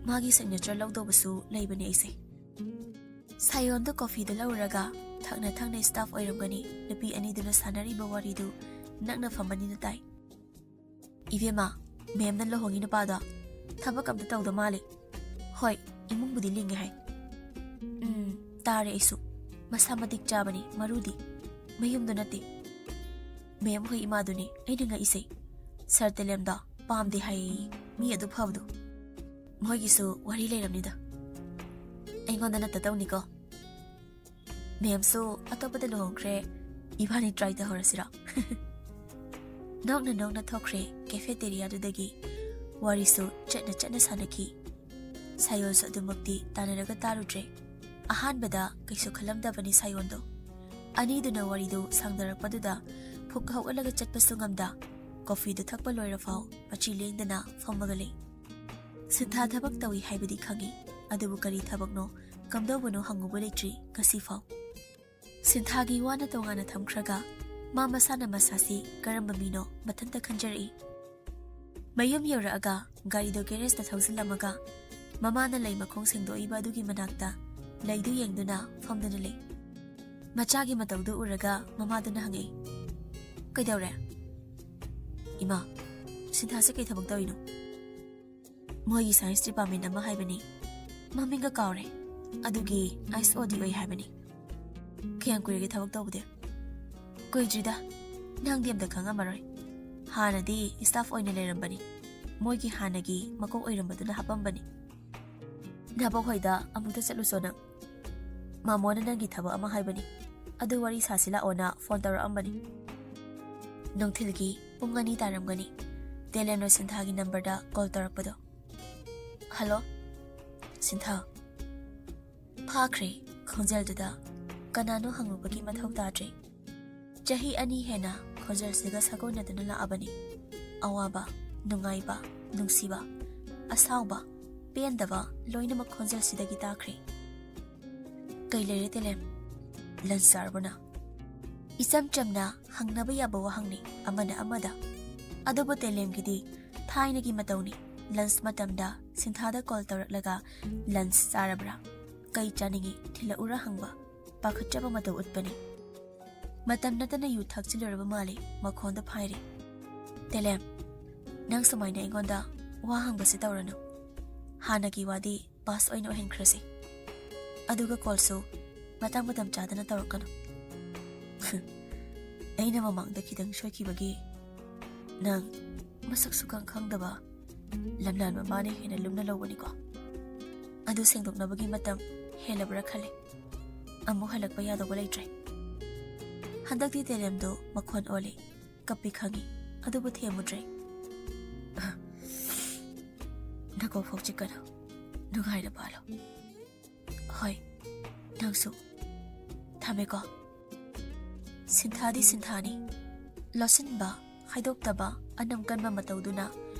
ꯃꯥꯒꯤ ꯁꯤꯒꯅꯦꯆꯔ ꯂꯧꯗꯧꯕꯁꯨ ꯂꯩꯕꯅꯦ ꯑꯩꯁꯦ꯫" ꯁꯥꯌꯣꯟꯗꯣ ꯀꯣꯐꯤꯗ ꯂꯧꯔꯒ ꯊꯛꯅ ꯊꯛꯅ ꯁ꯭ꯇꯥꯐ ꯑꯣꯏꯔꯝꯒꯅꯤ ꯅꯨꯄꯤ ꯑꯅꯤꯗꯨꯅ ꯁꯥꯟꯅꯔꯤꯕ ꯋꯥꯔꯤꯗꯨ ꯅꯛꯅ ꯐꯝꯕꯅꯤꯅ ꯇꯥꯏ꯫ "ꯏꯕꯦꯝꯃ, ꯃꯦꯝꯅ ꯂꯨꯍꯣꯡꯉꯤ ꯅꯨꯄꯥꯗꯣ ꯊꯕꯛ ꯑꯝꯇ ꯇꯧꯗ ꯃꯥꯜꯂꯦ꯫" "ꯍꯣꯏ, ꯏꯃꯨꯡꯕꯨꯗꯤ ꯂꯤꯡꯉꯦ ꯍꯥꯏ꯫" "ꯎꯝ, ꯇꯥꯔꯦ ꯑꯩꯁꯨ꯫ ꯃꯁꯥ ꯃꯇꯤꯛ ꯆꯥꯕꯅꯤ, ꯃꯔꯨꯗꯤ꯫ ꯃꯌꯨꯝꯗꯣ ꯅꯠꯇꯦ꯫" "ꯃꯦꯝ ꯍꯣꯏ ꯏꯃꯥꯗꯨꯅꯤ ꯑꯩꯅ ꯉꯛꯏꯁꯦ꯫ ꯁꯥꯔ ꯇꯦꯂꯦꯝꯗꯣ ꯄꯥꯝꯗꯦ ꯍꯥꯏꯌꯦ, ꯃꯤ ꯑꯗꯨ ꯐꯕꯗꯣ꯫" "ꯃꯣꯏꯒꯤꯁꯨ ꯋꯥꯔꯤ ꯂꯩꯔꯝꯅꯤꯗ꯫ ꯑꯩꯉꯣꯟꯗ ꯅꯠꯇ ꯇꯧꯅꯤꯀꯣ꯫" "ꯃꯦꯝꯁꯨ ꯑꯇꯣꯞꯄꯗ ꯂꯨꯍꯣꯡꯈ꯭ꯔꯦ, ꯏꯕꯥꯅꯤ ꯇ꯭ꯔꯥꯏ ꯇꯧꯍꯧꯔꯁꯤꯔꯣ?" ꯅꯣꯛꯅ ꯅꯣꯛꯅ ꯊꯣꯛꯈ꯭ꯔꯦ ꯀꯦꯐꯦꯇꯦꯔꯤꯌꯥꯗꯨꯗꯒꯤ꯫ ꯋꯥꯔꯤꯁꯨ ꯆꯠꯅ ꯆꯠꯅ ꯁꯥꯟꯅꯈꯤ꯫ ꯁꯥꯌꯣꯟꯁꯨ ꯑꯗꯨꯃꯛꯇꯤ ꯇꯥꯟꯅꯔꯒ ꯇꯥꯔꯨꯗ꯭ꯔꯦ꯫ ꯑꯍꯥꯟꯕꯗ ꯀꯩꯁꯨ ꯈꯜꯂꯝꯗꯕꯅꯤ ꯁꯥꯌꯣꯟꯗꯣ꯫ ꯑꯅꯤꯗꯨꯅ ꯋꯥꯔꯤꯗꯨ ꯁꯥꯡꯗꯔꯛꯄꯗꯨꯗ ꯐꯨꯛ ꯍꯧꯒꯠꯂꯒ ꯆꯠꯄꯁꯨ ꯉꯝꯗ ꯀꯣꯐꯤꯗꯨ ꯊꯛꯄ ꯂꯣꯏꯔꯐꯥꯎ ꯃꯆꯤ ꯂꯦꯡꯗꯅ ꯐꯝꯃꯒ ꯂꯩ꯫ ꯁꯤꯟꯊꯥ ꯊꯕꯛ ꯇꯧꯏ ꯍꯥꯏꯕꯗꯤ ꯈꯪꯏ, ꯑꯗꯨꯕꯨ ꯀꯔꯤ ꯊꯕꯛꯅꯣ, ꯀꯝꯗꯧꯕꯅꯣ ꯍꯪꯉꯨꯕ ꯂꯩꯇ꯭ꯔꯤ ꯉꯁꯤꯐꯥꯎ꯫ ꯁꯤꯟꯊꯥꯒꯤ ꯋꯥꯅ ꯇꯣꯉꯥꯟꯅ ꯊꯝꯈ꯭ꯔꯒ ꯃꯥ ꯃꯁꯥꯅ ꯃꯁꯥꯁꯤ ꯀꯔꯝꯕ ꯃꯤꯅꯣ ꯃꯊꯟꯇ ꯈꯟꯖꯔꯛꯏ꯫ ꯃꯌꯨꯝ ꯌꯧꯔꯛꯑꯒ ꯒꯥꯔꯤꯗꯣ ꯒꯦꯔꯦꯖꯇ ꯊꯧꯖꯤꯜꯂꯝꯃꯒ ꯃꯃꯥꯅ ꯂꯩ ꯃꯈꯣꯡ ꯁꯦꯡꯗꯣꯛꯏꯕ ꯑꯗꯨꯒꯤ ꯃꯅꯥꯛꯇ ꯂꯩꯗꯨ ꯌꯦꯡꯗꯨꯅ ꯐꯝꯗꯨꯅ ꯂꯩ꯫ ꯃꯆꯥꯒꯤ ꯃꯇꯧꯗꯨ ꯎꯔꯒ ꯃꯃꯥꯗꯨꯅ ꯍꯪꯉꯛꯏ, "ꯀꯩꯗꯧꯔꯦ?" "ꯏꯃꯥ, ꯁꯤꯟꯊꯥꯁꯦ ꯀꯩ ꯊꯕꯛ ꯇꯧꯔꯤꯅꯣ?" "ꯃꯣꯏꯒꯤ ꯁꯥꯏꯟꯁ ꯗꯤꯄꯥꯔꯠꯃꯦꯟ ꯑꯃ ꯍꯥꯏꯕꯅꯤ, ꯃꯃꯤꯡꯒ ꯀꯥꯎꯔꯦ, ꯑꯗꯨꯒꯤ ꯑꯥꯏꯁ ꯑꯣ ꯗꯤ ꯑꯣꯏ ꯍꯥꯏꯕꯅꯤ꯫" "ꯀꯌꯥꯝ ꯀꯨꯏꯔꯒꯦ ꯊꯕꯛ ꯇꯧꯕꯗꯤ?" "ꯀꯨꯏꯗ꯭ꯔꯤꯗ, ꯅꯪꯗꯤ ꯑꯝꯇ ꯈꯪꯉꯝꯃꯔꯣꯏ꯫ ꯍꯥꯟꯅꯗꯤ ꯁ꯭ꯇꯥꯐ ꯑꯣꯏꯅ ꯂꯩꯔꯝꯕꯅꯤ, ꯃꯣꯏꯒꯤ ꯍꯥꯟꯅꯒꯤ ꯃꯀꯣꯛ ꯑꯣꯏꯔꯝꯕꯗꯨꯅ ꯍꯥꯞꯄꯝꯕꯅꯤ꯫" "ꯅꯕꯣꯛ ꯍꯣꯏꯗ ꯑꯃꯨꯛꯇ ꯆꯠꯂꯨꯆꯣ ꯅꯪ꯫ ꯃꯥꯃꯣꯅ ꯅꯪꯒꯤ ꯊꯕꯛ ꯑꯃ ꯍꯥꯏꯕꯅꯤ, ꯑꯗꯨ ꯋꯥꯔꯤ ꯁꯥꯁꯤ ꯂꯥꯛꯑꯣꯅ ꯐꯣꯟ ꯇꯧꯔꯛꯑꯝꯕꯅꯤ꯫" ꯅꯨꯡꯊꯤꯜꯒꯤ ꯄꯨꯡ ꯑꯅꯤ ꯇꯥꯔꯝꯒꯅꯤ꯫ ꯇꯦꯂꯦꯝꯅ ꯁꯤꯟꯊꯥꯒꯤ ꯅꯝꯕꯔꯗ ꯀꯣꯜ ꯇꯧꯔꯛꯄꯗꯣ꯫ "ꯍꯜꯂꯣ, ꯁꯤꯟꯊꯥ꯫" ꯐꯥꯈ꯭ꯔꯦ ꯈꯣꯟꯖꯦꯜꯗꯨꯗ꯫ ꯀꯅꯥꯅꯣ ꯍꯪꯂꯨꯕꯒꯤ ꯃꯊꯧ ꯇꯥꯗ꯭ꯔꯦ꯫ ꯆꯍꯤ ꯑꯅꯤ ꯍꯦꯟꯅ ꯈꯣꯟꯖꯦꯜꯁꯤꯒ ꯁꯥꯒꯣꯟꯅꯗꯨꯅ ꯂꯥꯛꯑꯕꯅꯤ꯫ ꯑꯋꯥꯕ, ꯅꯨꯡꯉꯥꯏꯕ, ꯅꯨꯡꯁꯤꯕ, ꯑꯁꯥꯎꯕ, ꯄꯦꯟꯗꯕ ꯂꯣꯏꯅꯃꯛ ꯈꯣꯟꯖꯦꯜꯁꯤꯗꯒꯤ ꯇꯥꯈ꯭ꯔꯦ꯫ "ꯀꯩ ꯂꯩꯔꯦ ꯇꯦꯂꯦꯝ? ꯂꯟꯁ ꯆꯥꯔꯕꯣ ꯅꯪ?" ꯏꯆꯝ ꯆꯝꯅ ꯍꯪꯅꯕ ꯌꯥꯕ ꯋꯥꯍꯪꯅꯤ ꯑꯃꯅ ꯑꯃꯗ꯫ ꯑꯗꯨꯕꯨ ꯇꯦꯂꯦꯝꯒꯤꯗꯤ ꯊꯥꯏꯅꯒꯤ ꯃꯇꯧꯅꯤ꯫ ꯂꯟꯁ ꯃꯇꯝꯗ ꯁꯤꯟꯊꯥꯗ ꯀꯣꯜ ꯇꯧꯔꯛꯂꯒ "ꯂꯟꯁ ꯆꯥꯔꯕ꯭ꯔꯥ? ꯀꯩ ꯆꯥꯅꯤꯡꯉꯤ? ꯊꯤꯜꯂꯛꯎꯔꯥ?" ꯍꯪꯕ꯫ ꯄꯥꯈꯠꯆꯕ ꯃꯇꯧ ꯎꯠꯄꯅꯤ꯫ ꯃꯇꯝ ꯅꯠꯇꯅ ꯌꯨ ꯊꯛꯆꯤꯜꯂꯨꯔꯕ ꯃꯥꯜꯂꯤ, ꯃꯈꯣꯟꯗ ꯐꯥꯏꯔꯦ꯫ "ꯇꯦꯂꯦꯝ, ꯅꯪ ꯁꯨꯃꯥꯏꯅ ꯑꯩꯉꯣꯟꯗ ꯋꯥ ꯍꯪꯕꯁꯦ ꯇꯧꯔꯅꯨ꯫ ꯍꯥꯟꯅꯒꯤ ꯋꯥꯗꯤ ꯄꯥꯁ ꯑꯣꯏꯅ ꯑꯣꯏꯍꯟꯈ꯭ꯔꯁꯤ꯫ ꯑꯗꯨꯒ ꯀꯣꯜꯁꯨ ꯃꯇꯥꯡ ꯃꯇꯝ ꯆꯥꯗꯅ ꯇꯧꯔꯛꯀꯅꯨ꯫" "ꯑꯩꯅ ꯃꯃꯥꯡꯗ ꯈꯤꯇꯪ ꯁꯣꯏꯈꯤꯕꯒꯤ ꯅꯪ ꯃꯁꯛ ꯁꯨꯈꯪ ꯈꯪꯗꯕ ꯂꯝꯂꯥꯟ ꯃꯃꯥꯅ ꯍꯦꯟꯅ ꯂꯨꯝꯅ ꯂꯧꯕꯅꯤꯀꯣ꯫ ꯑꯗꯨ ꯁꯦꯡꯗꯣꯛꯅꯕꯒꯤ ꯃꯇꯝ ꯍꯦꯜꯂꯕ꯭ꯔꯥ ꯈꯜꯂꯦ꯫ ꯑꯃꯨꯛ ꯍꯜꯂꯛꯄ ꯌꯥꯗꯧꯕ ꯂꯩꯇ꯭ꯔꯦ꯫" ꯍꯟꯗꯛꯇꯤ ꯇꯦꯂꯦꯝꯗꯣ ꯃꯈꯣꯟ ꯑꯣꯜꯂꯦ꯫ ꯀꯞꯄꯤ ꯈꯪꯉꯤ, ꯑꯗꯨꯕꯨ ꯊꯦꯝꯃꯨꯗ꯭ꯔꯦ꯫ "ꯅꯀꯣꯛ ꯐꯥꯎ ꯆꯤꯛꯀꯅꯨ, ꯅꯨꯡꯉꯥꯏꯅ ꯄꯥꯜꯂꯣ꯫" "ꯍꯣꯏ, ꯅꯪꯁꯨ꯫ ꯊꯝꯃꯦꯀꯣ꯫" ꯁꯤꯟꯊꯥꯗꯤ ꯁꯤꯟꯊꯥꯅꯤ꯫ ꯂꯣꯠꯁꯤꯟꯕ, ꯍꯥꯏꯗꯣꯛꯇꯕ, ꯑꯅꯝ ꯀꯟꯕ ꯃꯇꯧꯗꯨꯅ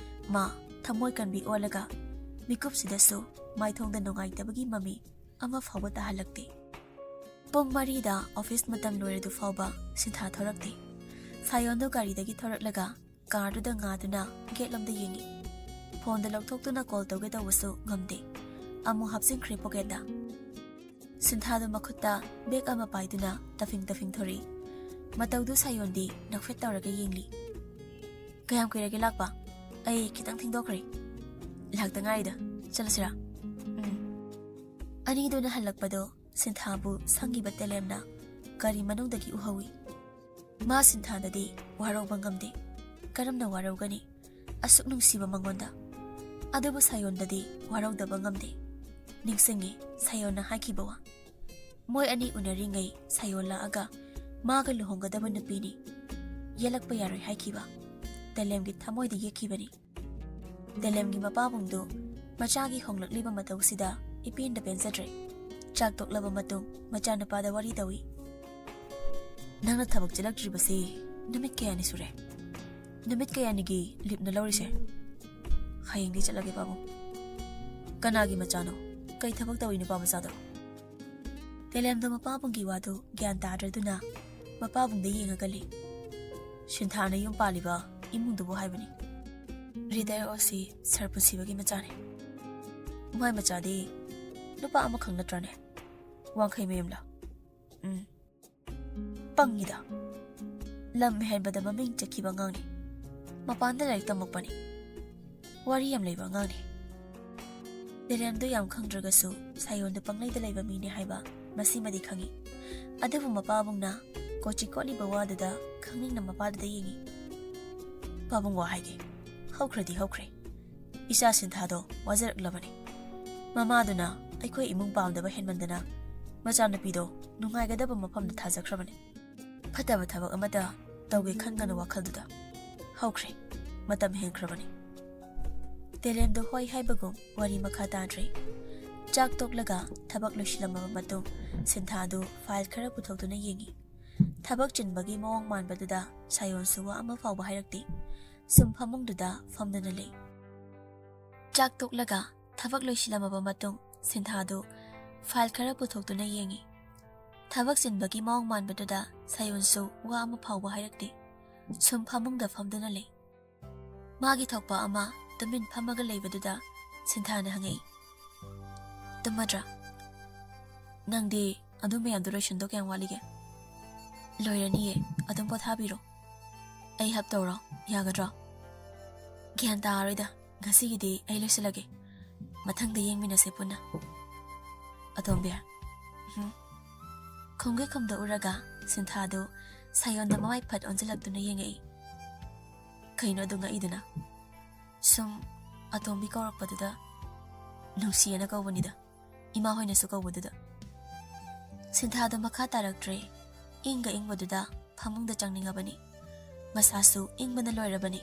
ꯃꯥ ꯊꯃꯣꯏ ꯀꯟꯕꯤ ꯑꯣꯜꯂꯒ ꯃꯤꯀꯨꯞꯁꯤꯗꯁꯨ ꯃꯥꯏꯊꯣꯡꯗ ꯅꯨꯡꯉꯥꯏꯇꯕꯒꯤ ꯃꯃꯤ ꯑꯃ ꯐꯥꯎꯕ ꯇꯥꯍꯜꯂꯛꯇꯦ꯫ ꯄꯨꯡ ꯃꯔꯤꯗ ꯑꯣꯐꯤꯁ ꯃꯇꯝ ꯂꯣꯏꯔꯗꯨ ꯐꯥꯎꯕ ꯁꯤꯟꯊꯥ ꯊꯣꯔꯛꯇꯦ꯫ ꯁꯥꯌꯣꯟꯗꯨ ꯒꯥꯔꯤꯗꯒꯤ ꯊꯣꯔꯛꯂꯒ ꯀꯥꯔꯗꯨꯗ ꯉꯥꯗꯨꯅ ꯒꯦꯠꯂꯣꯝꯗ ꯌꯦꯡꯉꯤ꯫ ꯐꯣꯟꯗ ꯂꯧꯊꯣꯛꯇꯨꯅ ꯀꯣꯜ ꯇꯧꯒꯦ ꯇꯧꯕꯁꯨ ꯉꯝꯗꯦ꯫ ꯑꯃꯨꯛ ꯍꯥꯞꯆꯤꯟꯈ꯭ꯔꯦ ꯄꯣꯀꯦꯠꯇ꯫ ꯁꯤꯟꯊꯥꯗꯨ ꯃꯈꯨꯠꯇ ꯕꯦꯒ ꯑꯃ ꯄꯥꯏꯗꯨꯅ ꯇꯐꯤꯡ ꯇꯐꯤꯡ ꯊꯣꯔꯛꯏ꯫ ꯃꯇꯧꯗꯨ ꯁꯥꯌꯣꯟꯗꯤ ꯅꯣꯛꯐꯦꯠ ꯇꯧꯔꯒ ꯌꯦꯡꯂꯤ꯫ "ꯀꯌꯥꯝ ꯀꯨꯏꯔꯒꯦ ꯂꯥꯛꯄ? ꯑꯩ ꯈꯤꯇꯪ ꯊꯦꯡꯗꯣꯛꯈ꯭ꯔꯦ꯫ ꯂꯥꯛꯇ ꯉꯥꯏꯔꯤꯗ꯫ ꯆꯠꯂꯁꯤꯔꯥ?" ꯎꯝ꯫ ꯑꯅꯤꯗꯨꯅ ꯍꯜꯂꯛꯄꯗꯣ ꯁꯤꯟꯊꯥꯕꯨ ꯁꯪꯒꯤꯕ ꯇꯦꯂꯦꯝꯅ ꯒꯥꯔꯤ ꯃꯅꯨꯡꯗꯒꯤ ꯎꯍꯧꯏ꯫ ꯃꯥ ꯁꯤꯟꯊꯥꯗꯗꯤ ꯋꯥꯔꯧꯕ ꯉꯝꯗꯦ꯫ ꯀꯔꯝꯅ ꯋꯥꯔꯧꯒꯅꯤ? ꯑꯁꯨꯛ ꯅꯨꯡꯁꯤꯕ ꯃꯉꯣꯟꯗ꯫ ꯑꯗꯨꯕꯨ ꯁꯥꯌꯣꯟꯗꯗꯤ ꯋꯥꯔꯧꯗꯕ ꯉꯝꯗꯦ꯫ ꯅꯤꯡꯁꯤꯡꯉꯤ ꯁꯥꯌꯣꯟꯅ ꯍꯥꯏꯈꯤꯕ ꯋꯥ꯫ ꯃꯣꯏ ꯑꯅꯤ ꯎꯅꯔꯤꯉꯩ ꯁꯥꯌꯣꯟ ꯂꯥꯛꯑꯒ ꯃꯥꯒ ꯂꯨꯍꯣꯡꯒꯗꯕ ꯅꯨꯄꯤꯅꯤ꯫ ꯌꯦꯜꯂꯛꯄ ꯌꯥꯔꯣꯏ ꯍꯥꯏꯈꯤꯕ꯫ ꯇꯦꯂꯦꯝꯒꯤ ꯊꯃꯣꯏꯗ ꯌꯦꯛꯈꯤꯕꯅꯤ꯫ ꯇꯦꯂꯦꯝꯒꯤ ꯃꯄꯥꯕꯨꯡꯗꯨ ꯃꯆꯥꯒꯤ ꯍꯣꯡꯂꯛꯂꯤꯕ ꯃꯇꯧꯁꯤꯗ ꯏꯄꯦꯟꯗ ꯄꯦꯟꯖꯗ꯭ꯔꯦ꯫ ꯆꯥꯛ ꯇꯣꯛꯂꯕ ꯃꯇꯨꯡ ꯃꯆꯥꯅꯨꯄꯥꯗ ꯋꯥꯔꯤ ꯇꯧꯏ꯫ "ꯅꯪꯅ ꯊꯕꯛ ꯆꯠꯂꯛꯇ꯭ꯔꯤꯕꯁꯤ ꯅꯨꯃꯤꯠ ꯀꯌꯥꯅꯤ ꯁꯨꯔꯦ?" "ꯅꯨꯃꯤꯠ ꯀꯌꯥꯅꯤꯒꯤ ꯂꯤꯞꯅ ꯂꯧꯔꯤꯁꯦ?" "ꯍꯌꯦꯡꯗꯤ ꯆꯠꯂꯒꯦ ꯄꯥꯕꯨꯡ꯫" "ꯀꯅꯥꯒꯤ ꯃꯆꯥꯅꯣ? ꯀꯩ ꯊꯕꯛ ꯇꯧꯏ ꯅꯨꯄꯥ ꯃꯆꯥꯗꯣ?" ꯇꯦꯂꯦꯝꯗꯣ ꯃꯄꯥꯕꯨꯡꯒꯤ ꯋꯥꯗꯨ ꯒ꯭ꯌꯥꯟ ꯇꯥꯗ꯭ꯔꯗꯨꯅ ꯃꯄꯥꯕꯨꯡꯗ ꯌꯦꯡꯉꯒ ꯂꯩ꯫ "ꯁꯤꯟꯊꯥꯅ ꯌꯨꯝ ꯄꯥꯜꯂꯤꯕ ꯏꯃꯨꯡꯗꯨꯕꯨ ꯍꯥꯏꯕꯅꯤ꯫ ꯔꯤꯇꯥꯌꯔ ꯑꯣ ꯁꯤ ꯁꯥꯔ ꯄꯨꯟꯁꯤꯕꯒꯤ ꯃꯆꯥꯅꯤ꯫ ꯃꯥꯏ ꯃꯆꯥꯗꯤ ꯅꯨꯄꯥ ꯑꯃꯈꯛ ꯅꯠꯇ꯭ꯔꯅꯦ? ꯋꯥꯡꯈꯩ ꯃꯌꯨꯝꯂ? ꯎꯝ꯫ ꯄꯪꯉꯤꯗ꯫ ꯂꯝ ꯍꯦꯟꯕꯗ ꯃꯃꯤꯡ ꯆꯠꯈꯤꯕ ꯑꯉꯥꯡꯅꯤ꯫ ꯃꯄꯥꯟꯗ ꯂꯥꯏꯔꯤꯛ ꯇꯝꯃꯛꯄꯅꯤ꯫ ꯋꯥꯔꯤ ꯌꯥꯝ ꯂꯩꯕ ꯑꯉꯥꯡꯅꯤ꯫" ꯇꯦꯂꯦꯝꯗꯣ ꯌꯥꯝ ꯈꯪꯗ꯭ꯔꯒꯁꯨ ꯁꯥꯌꯣꯟꯗꯣ ꯄꯪꯂꯩꯗ ꯂꯩꯕ ꯃꯤꯅꯤ ꯍꯥꯏꯕ ꯃꯁꯤꯃꯗꯤ ꯈꯪꯏ꯫ ꯑꯗꯨꯕꯨ ꯃꯄꯥꯕꯨꯡꯅ ꯀꯣꯆꯤ ꯀꯣꯠꯂꯤꯕ ꯋꯥꯗꯨꯗ ꯈꯪꯅꯤꯡꯅ ꯃꯄꯥꯗꯨꯗ ꯌꯦꯡꯏ꯫ "ꯄꯥꯕꯨꯡ, ꯋꯥ ꯍꯥꯏꯒꯦ꯫ ꯍꯧꯈ꯭ꯔꯗꯤ ꯍꯧꯈ꯭ꯔꯦ꯫ ꯏꯆꯥ ꯁꯤꯟꯊꯥꯗꯣ ꯋꯥꯖꯔꯛꯂꯕꯅꯤ꯫ ꯃꯃꯥꯗꯨꯅ ꯑꯩꯈꯣꯏ ꯏꯃꯨꯡ ꯄꯥꯝꯗꯕ ꯍꯦꯟꯃꯟꯗꯅ ꯃꯆꯥꯅꯨꯄꯤꯗꯣ ꯅꯨꯡꯉꯥꯏꯒꯗꯕ ꯃꯐꯝꯗ ꯊꯥꯖꯈ꯭ꯔꯕꯅꯤ꯫ ꯐꯠꯇꯕ ꯊꯕꯛ ꯑꯃꯠꯇ ꯇꯧꯒꯦ ꯈꯟꯒꯅꯨ ꯋꯥꯈꯜꯗꯨꯗ꯫ ꯍꯧꯈ꯭ꯔꯦ꯫ ꯃꯇꯝ ꯍꯦꯟꯈ꯭ꯔꯕꯅꯤ꯫" ꯇꯦꯂꯦꯝꯗꯣ ꯍꯣꯏ ꯍꯥꯏꯕꯒꯨꯝ ꯋꯥꯔꯤ ꯃꯈꯥ ꯇꯥꯗ꯭ꯔꯦ꯫ ꯆꯥꯛ ꯇꯣꯛꯂꯒ ꯊꯕꯛ ꯂꯣꯏꯁꯤꯜꯂꯝꯃꯕ ꯃꯇꯨꯡ ꯁꯤꯟꯊꯥꯗꯨ ꯐꯥꯏꯜ ꯈꯔ ꯄꯨꯊꯣꯛꯇꯨꯅ ꯌꯦꯡꯏ꯫ ꯊꯕꯛ ꯆꯤꯟꯕꯒꯤ ꯃꯑꯣꯡ ꯃꯥꯟꯕꯗꯨꯗ ꯁꯥꯌꯣꯟꯁꯨ ꯋꯥ ꯑꯃ ꯐꯥꯎꯕ ꯍꯥꯏꯔꯛꯇꯦ꯫ ꯁꯨꯝ ꯐꯃꯨꯡꯗꯨꯗ ꯐꯝꯗꯨꯅ ꯂꯩ꯫ ꯆꯥꯛ ꯇꯣꯛꯂꯒ ꯊꯕꯛ ꯂꯣꯏꯁꯤꯜꯂꯝꯃꯕ ꯃꯇꯨꯡ ꯁꯤꯟꯊꯥꯗꯨ ꯐꯥꯏꯜ ꯈꯔ ꯄꯨꯊꯣꯛꯇꯨꯅ ꯌꯦꯡꯏ꯫ ꯊꯕꯛ ꯆꯤꯟꯕꯒꯤ ꯃꯑꯣꯡ ꯃꯥꯟꯕꯗꯨꯗ ꯁꯥꯌꯣꯟꯁꯨ ꯋꯥ ꯑꯃ ꯐꯥꯎꯕ ꯍꯥꯏꯔꯛꯇꯦ꯫ ꯁꯨꯝ ꯐꯃꯨꯡꯗ ꯐꯝꯗꯨꯅ ꯂꯩ꯫ ꯃꯥꯒꯤ ꯊꯣꯛꯄ ꯑꯃ ꯇꯨꯃꯤꯟ ꯐꯝꯃꯒ ꯂꯩꯕꯗꯨꯗ ꯁꯤꯟꯊꯥꯅ ꯍꯪꯉꯛꯏ, "ꯇꯨꯝꯃꯗ꯭ꯔꯥ? ꯅꯪꯗꯤ ꯑꯗꯨ ꯃꯌꯥꯝꯗꯣ ꯂꯣꯏꯁꯤꯟꯗꯧ ꯀꯌꯥꯝ ꯋꯥꯠꯂꯤꯒꯦ? ꯂꯣꯏꯔꯅꯤꯌꯦ, ꯑꯗꯨꯝ ꯄꯣꯊꯥꯕꯤꯔꯣ꯫ ꯑꯩ ꯍꯞ ꯇꯧꯔꯣ, ꯌꯥꯒꯗ꯭ꯔꯣ?" "ꯒ꯭ꯌꯥꯟ ꯇꯥꯔꯣꯏꯗ, ꯉꯁꯤꯒꯤꯗꯤ ꯑꯩ ꯂꯣꯏꯁꯤꯜꯂꯒꯦ꯫ ꯃꯊꯪꯗ ꯌꯦꯡꯃꯤꯟꯅꯁꯦ ꯄꯨꯟꯅ꯫" "ꯑꯇꯣꯝꯕꯤ꯫" "ꯎꯝ?" ꯈꯨꯝꯒꯩ ꯈꯨꯝꯗꯣꯛꯎꯔꯒ ꯁꯤꯟꯊꯥꯗꯨ ꯁꯥꯌꯣꯟꯗ ꯃꯃꯥꯏ ꯐꯠ ꯑꯣꯟꯁꯤꯜꯂꯛꯇꯨꯅ ꯌꯦꯡꯉꯛꯏ꯫ ꯀꯩꯅꯣ ꯑꯗꯨ ꯉꯛꯏꯗꯨꯅ? "ꯁꯨꯝ ꯑꯇꯣꯝꯕꯤ ꯀꯧꯔꯛꯄꯗꯨꯗ ꯅꯨꯡꯁꯤꯌꯦꯅ ꯀꯧꯕꯅꯤꯗ, ꯏꯃꯥ ꯍꯣꯏꯅꯁꯨ ꯀꯧꯕꯗꯨꯗ꯫" ꯁꯤꯟꯊꯥꯗꯣ ꯃꯈꯥ ꯇꯥꯔꯛꯇ꯭ꯔꯦ꯫ ꯏꯪꯒ ꯏꯪꯕꯗꯨꯗ ꯐꯃꯨꯡꯗ ꯆꯪꯅꯤꯡꯉꯕꯅꯤ꯫ ꯃꯁꯥꯁꯨ ꯏꯪꯕꯅ ꯂꯣꯏꯔꯕꯅꯤ꯫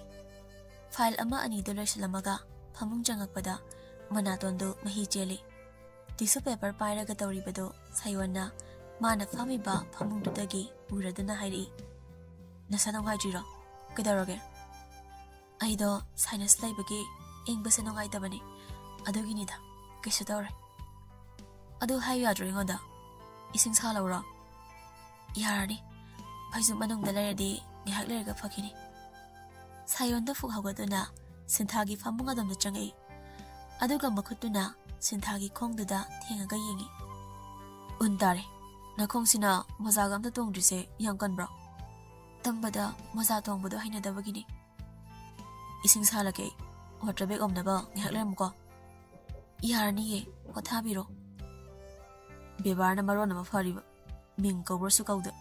ꯐꯥꯏꯜ ꯑꯃ ꯑꯅꯤꯗꯨ ꯂꯣꯏꯁꯤꯜꯂꯝꯃꯒ ꯐꯃꯨꯡ ꯆꯪꯉꯛꯄꯗ ꯃꯅꯥꯇꯣꯟꯗꯨ ꯃꯍꯤ ꯆꯦꯜꯂꯤ꯫ ꯇꯤꯁꯨ ꯄꯦꯄꯔ ꯄꯥꯏꯔꯒ ꯇꯧꯔꯤꯕꯗꯨ ꯁꯥꯌꯣꯟꯅ ꯃꯥꯅ ꯐꯝꯃꯤꯕ ꯐꯃꯨꯡꯗꯨꯗꯒꯤ ꯎꯔꯗꯨꯅ ꯍꯥꯏꯔꯛꯏ, "ꯅꯁꯥ ꯅꯨꯡꯉꯥꯏꯇ꯭ꯔꯤꯔꯣ? ꯀꯩꯗꯧꯔꯒꯦ?" "ꯑꯩꯗꯣ ꯁꯥꯏꯅꯁ ꯂꯩꯕꯒꯤ ꯏꯪꯕꯁꯦ ꯅꯨꯡꯉꯥꯏꯇꯕꯅꯤ, ꯑꯗꯨꯒꯤꯅꯤꯗ, ꯀꯩꯁꯨ ꯇꯧꯔꯣꯏ꯫" "ꯑꯗꯨ ꯍꯥꯏꯌꯨ ꯌꯥꯗ꯭ꯔꯣ ꯑꯩꯉꯣꯟꯗ? ꯏꯁꯤꯡ ꯁꯥꯍꯜꯂꯛꯎꯔꯣ?" "ꯌꯥꯔꯅꯤ, ꯐꯩꯖꯨꯞ ꯃꯅꯨꯡꯗ ꯂꯩꯔꯗꯤ ꯉꯥꯏꯍꯥꯛ ꯂꯩꯔꯒ ꯐꯈꯤꯅꯤ꯫" ꯁꯥꯌꯣꯟꯗ ꯐꯨꯛ ꯍꯧꯒꯠꯇꯨꯅ ꯁꯤꯟꯊꯥꯒꯤ ꯐꯃꯨꯡ ꯑꯗꯣꯝꯗ ꯆꯪꯉꯛꯏ꯫ ꯑꯗꯨꯒ ꯃꯈꯨꯠꯇꯨꯅ ꯁꯤꯟꯊꯥꯒꯤ ꯈꯣꯡꯗꯨꯗ ꯊꯦꯡꯉꯒ ꯌꯦꯡꯉꯤ꯫ "ꯎꯟ ꯇꯥꯔꯦ꯫ ꯅꯈꯣꯡꯁꯤꯅ ꯃꯣꯖꯥꯒ ꯑꯝꯇ ꯇꯣꯡꯗ꯭ꯔꯤꯁꯦ ꯌꯥꯝ ꯀꯟꯕ꯭ꯔꯣ?" "ꯇꯨꯝꯕꯗ ꯃꯣꯖꯥ ꯇꯣꯡꯕꯗꯣ ꯍꯩꯅꯗꯕꯒꯤꯅꯤ꯫" "ꯏꯁꯤꯡ ꯁꯥꯍꯜꯂꯛꯀꯦ ꯑꯩ꯫ ꯋꯥꯇꯔ ꯕꯦꯒ ꯑꯣꯝꯅꯕ ꯉꯥꯏꯍꯥꯛ ꯂꯩꯔꯝꯃꯨꯀꯣ꯫" "ꯌꯥꯔꯅꯤꯌꯦ, ꯄꯣꯊꯥꯕꯤꯔꯣ꯫" "ꯕꯦꯕꯥꯔꯅ ꯃꯔꯣꯟ ꯑꯃ ꯐꯔꯤꯕ, ꯃꯤꯡ ꯀꯧꯕ꯭ꯔꯁꯨ ꯀꯧꯗ,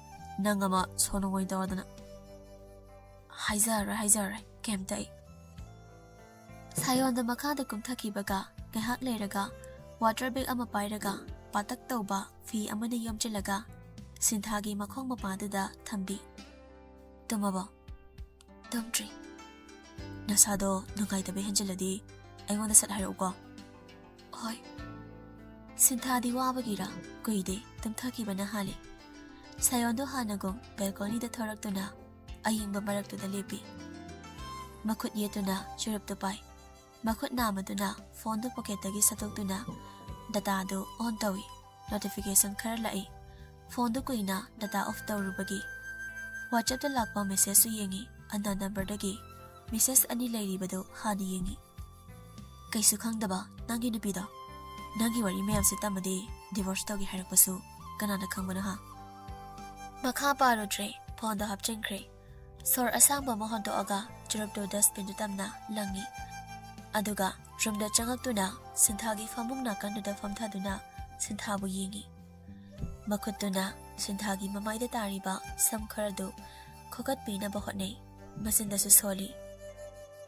ꯅꯪ ꯑꯃ ꯁꯣꯟꯅ ꯑꯣꯏꯅ ꯇꯧꯔꯗꯅ꯫" "ꯍꯥꯏꯖꯔꯔꯣꯏ, ꯍꯥꯏꯖꯔꯔꯣꯏ, ꯀꯩꯝꯇ ꯑꯩ꯫" ꯁꯥꯌꯣꯟꯗ ꯃꯈꯥꯗ ꯀꯨꯝꯊꯈꯤꯕꯒ ꯉꯥꯏꯍꯥꯛ ꯂꯩꯔꯒ ꯋꯥꯇꯔ ꯕꯦꯒ ꯑꯃ ꯄꯥꯏꯔꯒ ꯄꯥꯇꯛ ꯇꯧꯕ ꯐꯤ ꯑꯃꯅ ꯌꯣꯝꯁꯤꯜꯂꯒ ꯁꯤꯟꯊꯥꯒꯤ ꯃꯈꯣꯡ ꯃꯄꯥꯗꯨꯗ ꯊꯝꯕꯤ꯫ "ꯇꯨꯝꯃꯕꯣ?" "ꯇꯨꯝꯗ꯭ꯔꯤ꯫" "ꯅꯁꯥꯗꯣ ꯅꯨꯡꯉꯥꯏꯇꯕ ꯍꯦꯟꯖꯤꯜꯂꯗꯤ ꯑꯩꯉꯣꯟꯗ ꯁꯠ ꯍꯥꯏꯔꯛꯎꯀꯣ꯫" "ꯍꯣꯏ꯫" ꯁꯤꯟꯊꯥꯗꯤ ꯋꯥꯕꯒꯤꯔ ꯀꯨꯏꯗꯦ, ꯇꯨꯝꯊꯈꯤꯕꯅ ꯍꯥꯜꯂꯤ꯫ ꯁꯥꯌꯣꯟꯗꯣ ꯍꯥꯟꯅꯒꯨꯝ ꯕꯦꯜꯀꯣꯅꯤꯗ ꯊꯣꯔꯛꯇꯨꯅ ꯑꯌꯤꯡꯕ ꯃꯔꯛꯇꯨꯗ ꯂꯦꯞꯄꯤ꯫ ꯃꯈꯨꯠ ꯌꯦꯠꯇꯨꯅ ꯆꯨꯔꯨꯞꯇꯨ ꯄꯥꯏ꯫ ꯃꯈꯨꯠ ꯅꯥꯝꯃꯗꯨꯅ ꯐꯣꯟꯗꯨ ꯄꯣꯀꯦꯠꯇꯒꯤ ꯁꯠꯇꯣꯛꯇꯨꯅ ꯗꯇꯥꯗꯨ ꯑꯣꯟ ꯇꯧꯏ꯫ ꯅꯣꯇꯤꯐꯤꯀꯦꯁꯟ ꯈꯔ ꯂꯥꯛꯏ꯫ ꯐꯣꯟꯗꯨ ꯀꯨꯏꯅ ꯗꯇꯥ ꯑꯣꯐ ꯇꯧꯔꯨꯕꯒꯤ꯫ ꯋꯥꯆꯞꯇ ꯂꯥꯛꯄ ꯃꯦꯁꯦꯖꯁꯨ ꯌꯦꯡꯏ, ꯑꯟꯅꯣꯟ ꯅꯝꯕꯔꯗꯒꯤ꯫ ꯃꯤꯁꯦꯁ ꯑꯅꯤ ꯂꯩꯔꯤꯕꯗꯨ ꯍꯥꯟꯅ ꯌꯦꯡꯉꯤ꯫ "ꯀꯩꯁꯨ ꯈꯪꯗꯕ ꯅꯪꯒꯤ ꯅꯨꯄꯤꯗꯣ? ꯅꯪꯒꯤ ꯋꯥꯔꯤ ꯃꯌꯥꯝꯁꯦ ꯇꯝꯃꯗꯤ ꯗꯤꯚꯣꯔꯁ ꯇꯧꯒꯦ ꯍꯥꯏꯔꯛꯄꯁꯨ ꯀꯅꯥꯅ ꯈꯪꯕꯅꯣ, ꯍꯥ?" ꯃꯈꯥ ꯄꯥꯔꯨꯗ꯭ꯔꯦ, ꯐꯣꯟꯗꯣ ꯍꯥꯞꯆꯤꯟꯈ꯭ꯔꯦ꯫ ꯁꯣꯔ ꯑꯁꯥꯡꯕ ꯑꯃ ꯍꯣꯟꯗꯣꯛꯑꯒ ꯆꯨꯔꯨꯞꯇꯨ ꯗꯁꯕꯤꯟꯗꯨ ꯇꯝꯅ ꯂꯪꯉꯤ꯫ ꯑꯗꯨꯒ ꯔꯨꯝꯗ ꯆꯪꯉꯛꯇꯨꯅ ꯁꯤꯟꯊꯥꯒꯤ ꯐꯃꯨꯡ ꯅꯥꯀꯟꯗꯨꯗ ꯐꯝꯊꯗꯨꯅ ꯁꯤꯟꯊꯥꯕꯨ ꯌꯦꯡꯉꯤ꯫ ꯃꯈꯨꯠꯇꯨꯅ ꯁꯤꯟꯊꯥꯒꯤ ꯃꯃꯥꯏꯗ ꯇꯥꯔꯤꯕ ꯁꯝ ꯈꯔꯗꯨ ꯈꯣꯀꯠꯄꯤꯅꯕ ꯍꯣꯠꯅꯩ꯫ ꯃꯆꯤꯟꯗꯁꯨ ꯁꯣꯜꯂꯤ꯫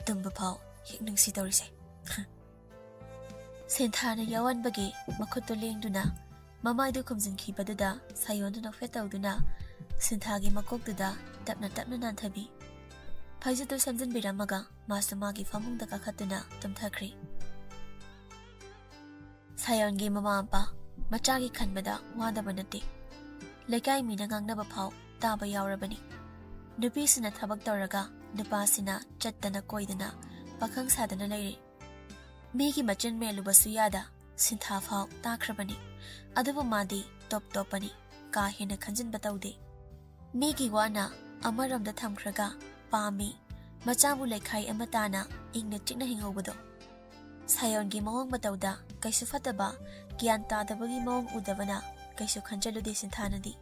"ꯇꯨꯝꯕ ꯐꯥꯎ ꯍꯦꯛ ꯅꯨꯡꯁꯤ ꯇꯧꯔꯤꯁꯦ꯫" ꯁꯤꯟꯊꯥꯅ ꯌꯥꯋꯟꯕꯒꯤ ꯃꯈꯨꯠꯇꯨ ꯂꯦꯡꯗꯨꯅ ꯃꯃꯥꯏꯗꯨ ꯈꯨꯝꯖꯤꯟꯈꯤꯕꯗꯨꯗ ꯁꯥꯌꯣꯟꯗꯨ ꯅꯣꯛꯐꯦꯠ ꯇꯧꯗꯨꯅ ꯁꯤꯟꯊꯥꯒꯤ ꯃꯀꯣꯛꯇꯨꯗ ꯇꯞꯅ ꯇꯞꯅ ꯅꯥꯟꯊꯕꯤ꯫ ꯐꯩꯖꯨꯞꯇꯨ ꯁꯦꯝꯖꯤꯟꯕꯤꯔꯝꯃꯒ ꯃꯥꯁꯨ ꯃꯥꯒꯤ ꯐꯃꯨꯡꯗ ꯀꯥꯈꯠꯇꯨꯅ ꯇꯨꯝꯊꯈ꯭ꯔꯦ꯫ ꯁꯥꯌꯣꯟꯒꯤ ꯃꯃꯥ ꯃꯄꯥ ꯃꯆꯥꯒꯤ ꯈꯟꯕꯗ ꯋꯥꯗꯕ ꯅꯠꯇꯦ꯫ ꯂꯩꯀꯥꯏ ꯃꯤꯅ ꯉꯥꯡꯅꯕ ꯐꯥꯎ ꯇꯥꯕ ꯌꯥꯎꯔꯕꯅꯤ꯫ ꯅꯨꯄꯤꯁꯤꯅ ꯊꯕꯛ ꯇꯧꯔꯒ ꯅꯨꯄꯥꯁꯤꯅ ꯆꯠꯇꯅ ꯀꯣꯏꯗꯅ ꯄꯥꯈꯪ ꯁꯥꯗꯅ ꯂꯩꯔꯦ꯫ ꯃꯤꯒꯤ ꯃꯆꯤꯟ ꯃꯦꯜꯂꯨꯕꯁꯨ ꯌꯥꯗ ꯁꯤꯟꯊꯥ ꯐꯥꯎ ꯇꯥꯈ꯭ꯔꯕꯅꯤ꯫ ꯑꯗꯨꯕꯨ ꯃꯥꯗꯤ ꯇꯣꯞ ꯇꯣꯞꯄꯅꯤ, ꯀꯥ ꯍꯦꯟꯅ ꯈꯟꯖꯤꯟꯕ ꯇꯧꯗꯦ꯫ ꯃꯤꯒꯤ ꯋꯥꯅ ꯑꯃꯔꯣꯝꯗ ꯊꯝꯈ꯭ꯔꯒ ꯄꯥꯝꯃꯤ, ꯃꯆꯥꯕꯨ ꯂꯩꯈꯥꯏ ꯑꯃ ꯇꯥꯅ ꯏꯪꯅ ꯆꯤꯛꯅ ꯍꯤꯡꯍꯧꯕꯗꯣ꯫ ꯁꯥꯌꯣꯟꯒꯤ ꯃꯑꯣꯡ ꯃꯇꯧꯗ ꯀꯩꯁꯨ ꯐꯠꯇꯕ, ꯒ꯭ꯌꯥꯟ ꯇꯥꯗꯕꯒꯤ ꯃꯑꯣꯡ ꯎꯗꯕꯅ ꯀꯩꯁꯨ ꯈꯟꯖꯜꯂꯨꯗꯦ ꯁꯤꯟꯊꯥꯅꯗꯤ꯫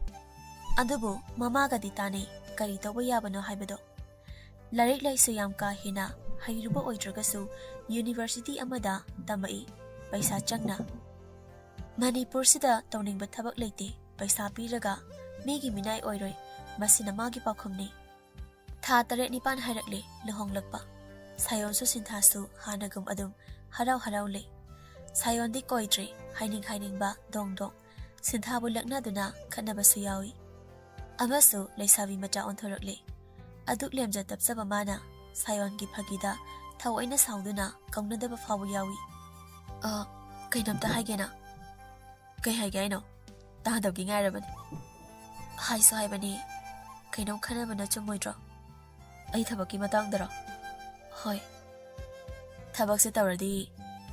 ꯑꯗꯨꯕꯨ ꯃꯃꯥꯒꯗꯤ ꯇꯥꯟꯅꯩ, ꯀꯔꯤ ꯇꯧꯕ ꯌꯥꯕꯅꯣ ꯍꯥꯏꯕꯗꯣ꯫ ꯂꯥꯏꯔꯤꯛ ꯂꯥꯏꯁꯨ ꯌꯥꯝ ꯀꯥ ꯍꯦꯟꯅ ꯍꯩꯔꯨꯕ ꯑꯣꯏꯗ꯭ꯔꯒꯁꯨ ꯌꯨꯅꯤꯚꯔꯁꯤꯇꯤ ꯑꯃꯗ ꯇꯝꯃꯛꯏ, ꯄꯩꯁꯥ ꯆꯪꯅ꯫ ꯃꯅꯤꯄꯨꯔꯁꯤꯗ ꯇꯧꯅꯤꯡꯕ ꯊꯕꯛ ꯂꯩꯇꯦ, ꯄꯩꯁꯥ ꯄꯤꯔꯒ ꯃꯤꯒꯤ ꯃꯤꯅꯥꯏ ꯑꯣꯏꯔꯣꯏ, ꯃꯁꯤꯅ ꯃꯥꯒꯤ ꯄꯥꯎꯈꯨꯝꯅꯤ꯫ ꯊꯥ ꯇꯔꯦꯠ ꯅꯤꯄꯥꯟ ꯍꯥꯏꯔꯛꯂꯦ ꯂꯨꯍꯣꯡꯂꯛꯄ꯫ ꯁꯥꯌꯣꯟꯁꯨ ꯁꯤꯟꯊꯥꯁꯨ ꯍꯥꯟꯅꯒꯨꯝ ꯑꯗꯨꯝ ꯍꯔꯥꯎ ꯍꯔꯥꯎ ꯂꯩ꯫ ꯁꯥꯌꯣꯟꯗꯤ ꯀꯣꯏꯗ꯭ꯔꯦ, ꯍꯥꯏꯅꯤꯡ ꯍꯥꯏꯅꯤꯡꯕ ꯗꯣꯡ ꯗꯣꯡ꯫ ꯁꯤꯟꯊꯥꯕꯨ ꯂꯛꯅꯗꯨꯅ ꯈꯠꯅꯕꯁꯨ ꯌꯥꯎꯏ꯫ ꯑꯃꯁꯨ ꯂꯩꯁꯥꯕꯤ ꯃꯆꯥ ꯑꯣꯟꯊꯣꯔꯛꯂꯦ꯫ ꯑꯗꯨꯛ ꯂꯦꯝꯖ ꯇꯞꯆꯕ ꯃꯥꯅ ꯁꯥꯌꯣꯟꯒꯤ ꯐꯥꯒꯤꯗ ꯊꯑꯣꯏꯅ ꯁꯥꯎꯗꯨꯅ ꯀꯧꯅꯗꯕ ꯐꯥꯎꯕ ꯌꯥꯎꯏ꯫ "ꯑ, ꯀꯩꯅꯣꯝꯇ ꯍꯥꯏꯒꯦꯅ꯫" "ꯀꯩ ꯍꯥꯏꯒꯦ ꯍꯥꯏꯅꯣ? ꯇꯥꯗꯧꯒꯤ ꯉꯥꯏꯔꯕꯅꯤ꯫" "ꯍꯥꯏꯁꯨ ꯍꯥꯏꯕꯅꯤ, ꯀꯩꯅꯣꯝ ꯈꯟꯅꯕꯅ ꯆꯨꯝꯃꯣꯏꯗ꯭ꯔꯣ?" "ꯑꯩ ꯊꯕꯛꯀꯤ ꯃꯇꯥꯡꯗꯔꯣ?" "ꯍꯣꯏ꯫" "ꯊꯕꯛꯁꯦ ꯇꯧꯔꯗꯤ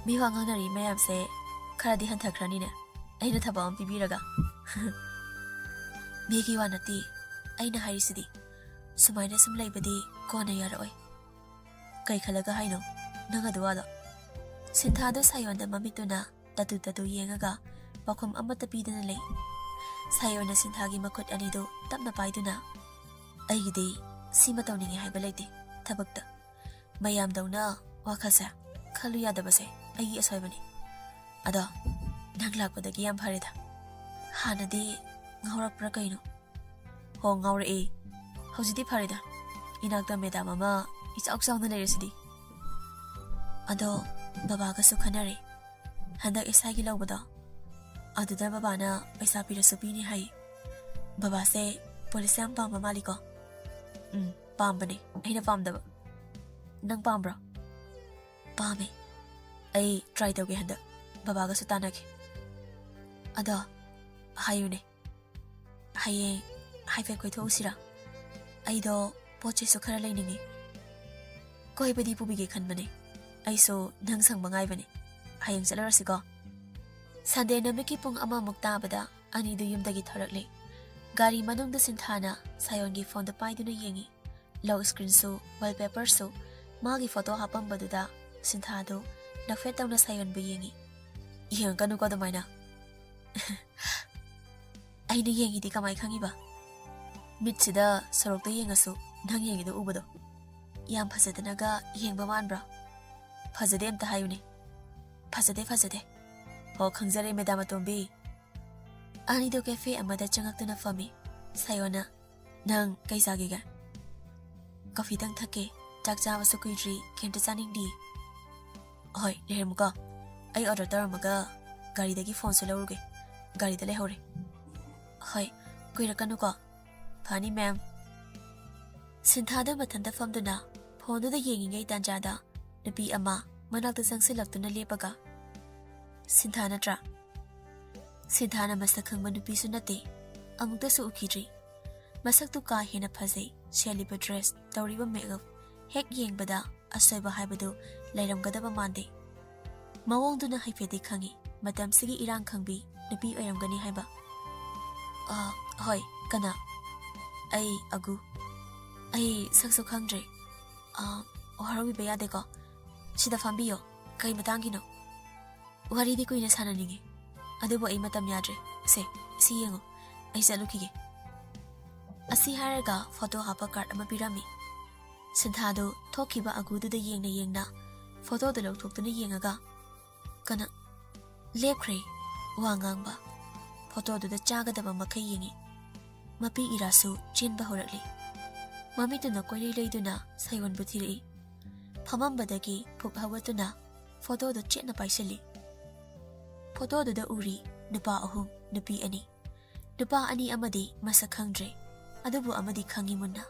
ꯃꯤ ꯋꯥ ꯉꯥꯡꯅꯔꯤ ꯃꯌꯥꯝꯁꯦ ꯈꯔꯗꯤ ꯍꯟꯊꯈ꯭ꯔꯅꯤꯅꯦ, ꯑꯩꯅ ꯊꯕꯛ ꯑꯃ ꯄꯤꯕꯤꯔꯒ꯫" "ꯃꯤꯒꯤ ꯋꯥ ꯅꯠꯇꯦ ꯑꯩꯅ ꯍꯥꯏꯔꯤꯁꯤꯗꯤ, ꯁꯨꯃꯥꯏꯅ ꯁꯨꯝ ꯂꯩꯕꯗꯤ ꯀꯣꯟꯅ ꯌꯥꯔꯛꯑꯣꯏ꯫ "ꯀꯩ ꯈꯜꯂꯒ ꯍꯥꯏꯅꯣ ꯅꯪ ꯑꯗꯨ ꯋꯥꯗꯣ?" ꯁꯤꯟꯊꯥꯗꯣ ꯁꯥꯌꯣꯟꯗ ꯃꯃꯤꯠꯇꯨꯅ ꯇꯇꯨ ꯇꯇꯨ ꯌꯦꯡꯉꯒ ꯄꯥꯎꯈꯨꯝ ꯑꯃꯠꯇ ꯄꯤꯗꯅ ꯂꯩ꯫ ꯁꯥꯌꯣꯟꯅ ꯁꯤꯟꯊꯥꯒꯤ ꯃꯈꯨꯠ ꯑꯅꯤꯗꯨ ꯇꯞꯅ ꯄꯥꯏꯗꯨꯅ, "ꯑꯩꯒꯤꯗꯤ ꯁꯤꯃ ꯇꯧꯅꯤꯡꯉꯦ ꯍꯥꯏꯕ ꯂꯩꯇꯦ ꯊꯕꯛꯇ꯫ ꯃꯌꯥꯝꯗꯧꯅ ꯋꯥꯈꯜꯁꯦ ꯈꯜꯂꯨ ꯌꯥꯗꯕꯁꯦ ꯑꯩꯒꯤ ꯑꯁꯣꯏꯕꯅꯤ꯫ ꯑꯗꯣ ꯅꯪ ꯂꯥꯛꯄꯗꯒꯤ ꯌꯥꯝ ꯐꯔꯦꯗ꯫ ꯍꯥꯟꯅꯗꯤ ꯉꯥꯎꯔꯛꯄ꯭ꯔꯥ ꯀꯩꯅꯣ? ꯍꯣ, ꯉꯥꯎꯔꯛꯑꯦ꯫ ꯍꯧꯖꯤꯛꯇꯤ ꯐꯔꯦꯗ꯫ ꯏꯅꯥꯛꯇ ꯃꯦꯗꯥꯝ ꯑꯃ ꯏꯆꯥꯎ ꯆꯥꯎꯅ ꯂꯩꯔꯤꯁꯤꯗꯤ꯫ ꯑꯗꯣ ꯕꯕꯥꯒꯁꯨ ꯈꯟꯅꯔꯦ꯫ ꯍꯟꯗꯛ ꯑꯦꯁ ꯑꯥꯏꯒꯤ ꯂꯧꯕꯗꯣ, ꯑꯗꯨꯗ ꯕꯕꯥꯅ ꯄꯩꯁꯥ ꯄꯤꯔꯁꯨ ꯄꯤꯅꯤ ꯍꯥꯏ꯫ ꯕꯕꯥꯁꯦ ꯄꯨꯂꯤꯁ ꯌꯥꯝ ꯄꯥꯝꯕ ꯃꯥꯜꯂꯤꯀꯣ?" "ꯎꯝ, ꯄꯥꯝꯕꯅꯦ꯫ ꯑꯩꯅ ꯄꯥꯝꯗꯕ꯫ ꯅꯪ ꯄꯥꯝꯕ꯭ꯔꯣ?" "ꯄꯥꯝꯃꯦ꯫ ꯑꯩ ꯇ꯭ꯔꯥꯏ ꯇꯧꯒꯦ ꯍꯟꯗꯛ꯫ ꯕꯕꯥꯒꯁꯨ ꯇꯥꯟꯅꯒꯦ꯫ ꯑꯗꯣ ꯍꯥꯏꯌꯨꯅꯦ, ꯍꯌꯦꯡ ꯍꯥꯏꯐꯦꯠ ꯀꯣꯏꯊꯣꯛꯎꯁꯤꯔꯥ? ꯑꯩꯗꯣ ꯄꯣꯠ ꯆꯩꯁꯨ ꯈꯔ ꯂꯩꯅꯤꯡꯉꯤ꯫" "ꯀꯣꯏꯕꯗꯤ ꯄꯨꯕꯤꯒꯦ ꯈꯟꯕꯅꯦ꯫ ꯑꯩꯁꯨ ꯅꯪ ꯁꯪꯕ ꯉꯥꯏꯕꯅꯦ꯫ ꯍꯌꯦꯡ ꯆꯠꯂꯨꯔꯁꯤꯀꯣ?" ꯁꯟꯗꯦ ꯅꯨꯃꯤꯠꯀꯤ ꯄꯨꯡ ꯑꯃꯃꯨꯛ ꯇꯥꯕꯗ ꯑꯅꯤꯗꯨ ꯌꯨꯝꯗꯒꯤ ꯊꯣꯔꯛꯂꯦ꯫ ꯒꯥꯔꯤ ꯃꯅꯨꯡꯗ ꯁꯤꯟꯊꯥꯅ ꯁꯥꯌꯣꯟꯒꯤ ꯐꯣꯟꯗ ꯄꯥꯏꯗꯨꯅ ꯌꯦꯡꯉꯤ꯫ ꯂꯣꯛ ꯁ꯭ꯀ꯭ꯔꯤꯟꯁꯨ, ꯋꯥꯜꯄꯦꯄꯔꯁꯨ, ꯃꯥꯒꯤ ꯐꯣꯇꯣ ꯍꯥꯞꯄꯝꯕꯗꯨꯗ ꯁꯤꯟꯊꯥꯗꯨ ꯅꯣꯛꯐꯦꯠ ꯇꯧꯅ ꯁꯥꯌꯣꯟꯕꯨ ꯌꯦꯡꯉꯤ꯫ "ꯌꯦꯡꯉꯛꯀꯅꯨꯀꯣ ꯑꯗꯨꯃꯥꯏꯅ꯫" "ꯑꯩꯅ ꯌꯦꯡꯉꯤꯗꯤ ꯀꯃꯥꯏ ꯈꯪꯉꯤꯕ?" "ꯃꯤꯠꯁꯤꯗ ꯁꯣꯔꯣꯛꯇ ꯌꯦꯡꯉꯁꯨ ꯅꯪ ꯌꯦꯡꯉꯤꯗꯣ ꯎꯕꯗꯣ꯫ ꯌꯥꯝ ꯐꯖꯗꯅꯒ ꯌꯦꯡꯕ ꯃꯥꯟꯕ꯭ꯔꯣ? ꯐꯖꯗꯦ ꯑꯝꯇ ꯍꯥꯏꯌꯨꯅꯦ꯫" "ꯐꯖꯗꯦ, ꯐꯖꯗꯦ꯫" "ꯍꯣ, ꯈꯪꯖꯔꯦ ꯃꯦꯗꯥꯝ ꯑꯇꯣꯝꯕꯤ꯫" ꯑꯅꯤꯗꯣ ꯀꯦꯐꯦ ꯑꯃꯗ ꯆꯪꯉꯛꯇꯨꯅ ꯐꯝꯃꯤ꯫ ꯁꯥꯌꯣꯟꯅ, "ꯅꯪ ꯀꯩ ꯆꯥꯒꯦꯒꯦ?" "ꯀꯣꯐꯤꯗꯪ ꯊꯛꯀꯦ꯫ ꯆꯥꯛ ꯆꯥꯕꯁꯨ ꯀꯨꯏꯗ꯭ꯔꯤ, ꯀꯩꯝꯇ ꯆꯥꯅꯤꯡꯗꯤ꯫" "ꯍꯣꯏ, ꯂꯩꯔꯝꯃꯨꯀꯣ꯫ ꯑꯩ ꯑꯣꯔꯗꯔ ꯇꯧꯔꯝꯃꯒ ꯒꯥꯔꯤꯗꯒꯤ ꯐꯣꯟꯁꯨ ꯂꯧꯔꯨꯒꯦ꯫ ꯒꯥꯔꯤꯗ ꯂꯩꯍꯧꯔꯦ꯫" "ꯍꯣꯏ, ꯀꯨꯏꯔꯛꯀꯅꯨꯀꯣ꯫" "ꯐꯅꯤ, ꯃꯦꯝ꯫" ꯁꯤꯟꯊꯥꯗ ꯃꯊꯟꯇ ꯐꯝꯗꯨꯅ ꯐꯣꯟꯗꯨꯗ ꯌꯦꯡꯉꯤꯉꯩ ꯇꯥꯟꯖꯥꯗ ꯅꯨꯄꯤ ꯑꯃ ꯃꯅꯥꯛꯇ ꯆꯪꯁꯤꯜꯂꯛꯇꯨꯅ ꯂꯦꯞꯄꯒ, "ꯁꯤꯟꯊꯥ ꯅꯠꯇ꯭ꯔꯥ?" ꯁꯤꯟꯊꯥꯅ ꯃꯁꯛ ꯈꯪꯕ ꯅꯨꯄꯤꯁꯨ ꯅꯠꯇꯦ, ꯑꯃꯨꯛꯇꯁꯨ ꯎꯈꯤꯗ꯭ꯔꯤ꯫ ꯃꯁꯛꯇꯨ ꯀꯥ ꯍꯦꯟꯅ ꯐꯖꯩ, ꯁꯦꯠꯂꯤꯕ ꯗ꯭ꯔꯦꯁ, ꯇꯧꯔꯤꯕ ꯃꯦꯀꯞ, ꯍꯦꯛ ꯌꯦꯡꯕꯗ ꯑꯁꯣꯏꯕ ꯍꯥꯏꯕꯗꯨ ꯂꯩꯔꯝꯒꯗꯕ ꯃꯥꯟꯗꯦ꯫ ꯃꯑꯣꯡꯗꯨꯅ ꯍꯥꯏꯐꯦꯠꯇꯤ ꯈꯪꯏ, ꯃꯇꯝꯁꯤꯒꯤ ꯏꯔꯥꯡ ꯈꯪꯕꯤ ꯅꯨꯄꯤ ꯑꯣꯏꯔꯝꯒꯅꯤ ꯍꯥꯏꯕ꯫ "ꯑ, ꯍꯣꯏ, ꯀꯅꯥ?" "ꯑꯩ ꯑꯒꯨ꯫ ꯑꯩ ꯁꯛꯁꯨ ꯈꯪꯗ꯭ꯔꯦ꯫ ꯑ, ꯍꯔꯥꯎꯕꯤꯕ ꯌꯥꯗꯦꯀꯣ꯫ ꯁꯤꯗ ꯐꯝꯕꯤꯌꯣ꯫ ꯀꯩ ꯃꯇꯥꯡꯒꯤꯅꯣ? ꯋꯥꯔꯤꯗꯤ ꯀꯨꯏꯅ ꯁꯥꯟꯅꯅꯤꯡꯉꯤ, ꯑꯗꯨꯕꯨ ꯑꯩ ꯃꯇꯝ ꯌꯥꯗ꯭ꯔꯦ꯫ ꯁꯦ, ꯁꯤ ꯌꯦꯡꯉꯣ, ꯑꯩ ꯆꯠꯂꯨꯈꯤꯒꯦ꯫ ꯑꯁꯤ ꯍꯥꯏꯔꯒ ꯐꯣꯇꯣ ꯍꯥꯞꯄ ꯀꯥꯔꯠ ꯑꯃ ꯄꯤꯔꯝꯃꯤ꯫ ꯁꯤꯟꯊꯥꯗꯨ ꯊꯣꯛꯈꯤꯕ ꯑꯒꯨꯗꯨꯗ ꯌꯦꯡꯅ ꯌꯦꯡꯅ ꯐꯣꯇꯣꯗꯨ ꯂꯧꯊꯣꯛꯇꯨꯅ ꯌꯦꯡꯉꯒ, ꯀꯅꯥ ꯂꯦꯞꯈ꯭ꯔꯦ ꯋꯥ ꯉꯥꯡꯕ꯫ ꯐꯣꯇꯣꯗꯨꯗ ꯆꯥꯒꯗꯕ ꯃꯈꯩ ꯌꯦꯡꯉꯤ꯫ ꯃꯄꯤ ꯏꯔꯥꯁꯨ ꯆꯦꯟꯕ ꯍꯧꯔꯛꯂꯤ꯫ ꯃꯃꯤꯠꯇꯨꯅ ꯀꯣꯏꯂꯩ ꯂꯩꯗꯨꯅ ꯁꯥꯌꯣꯟꯕꯨ ꯊꯤꯔꯛꯏ꯫ ꯐꯝꯃꯝꯕꯗꯒꯤ ꯐꯨꯛ ꯍꯧꯒꯠꯇꯨꯅ ꯐꯣꯇꯣꯗꯨ ꯆꯦꯠꯅ ꯄꯥꯏꯁꯤꯜꯂꯤ꯫ ꯐꯣꯇꯣꯗꯨꯗ ꯎꯔꯤ ꯅꯨꯄꯥ ꯑꯍꯨꯝ, ꯅꯨꯄꯤ ꯑꯅꯤ꯫ ꯅꯨꯄꯥ ꯑꯅꯤ ꯑꯃꯗꯤ ꯃꯁꯛ ꯈꯪꯗ꯭ꯔꯦ, ꯑꯗꯨꯕꯨ ꯑꯃꯗꯤ ꯈꯪꯉꯤ ꯃꯨꯟꯅ꯫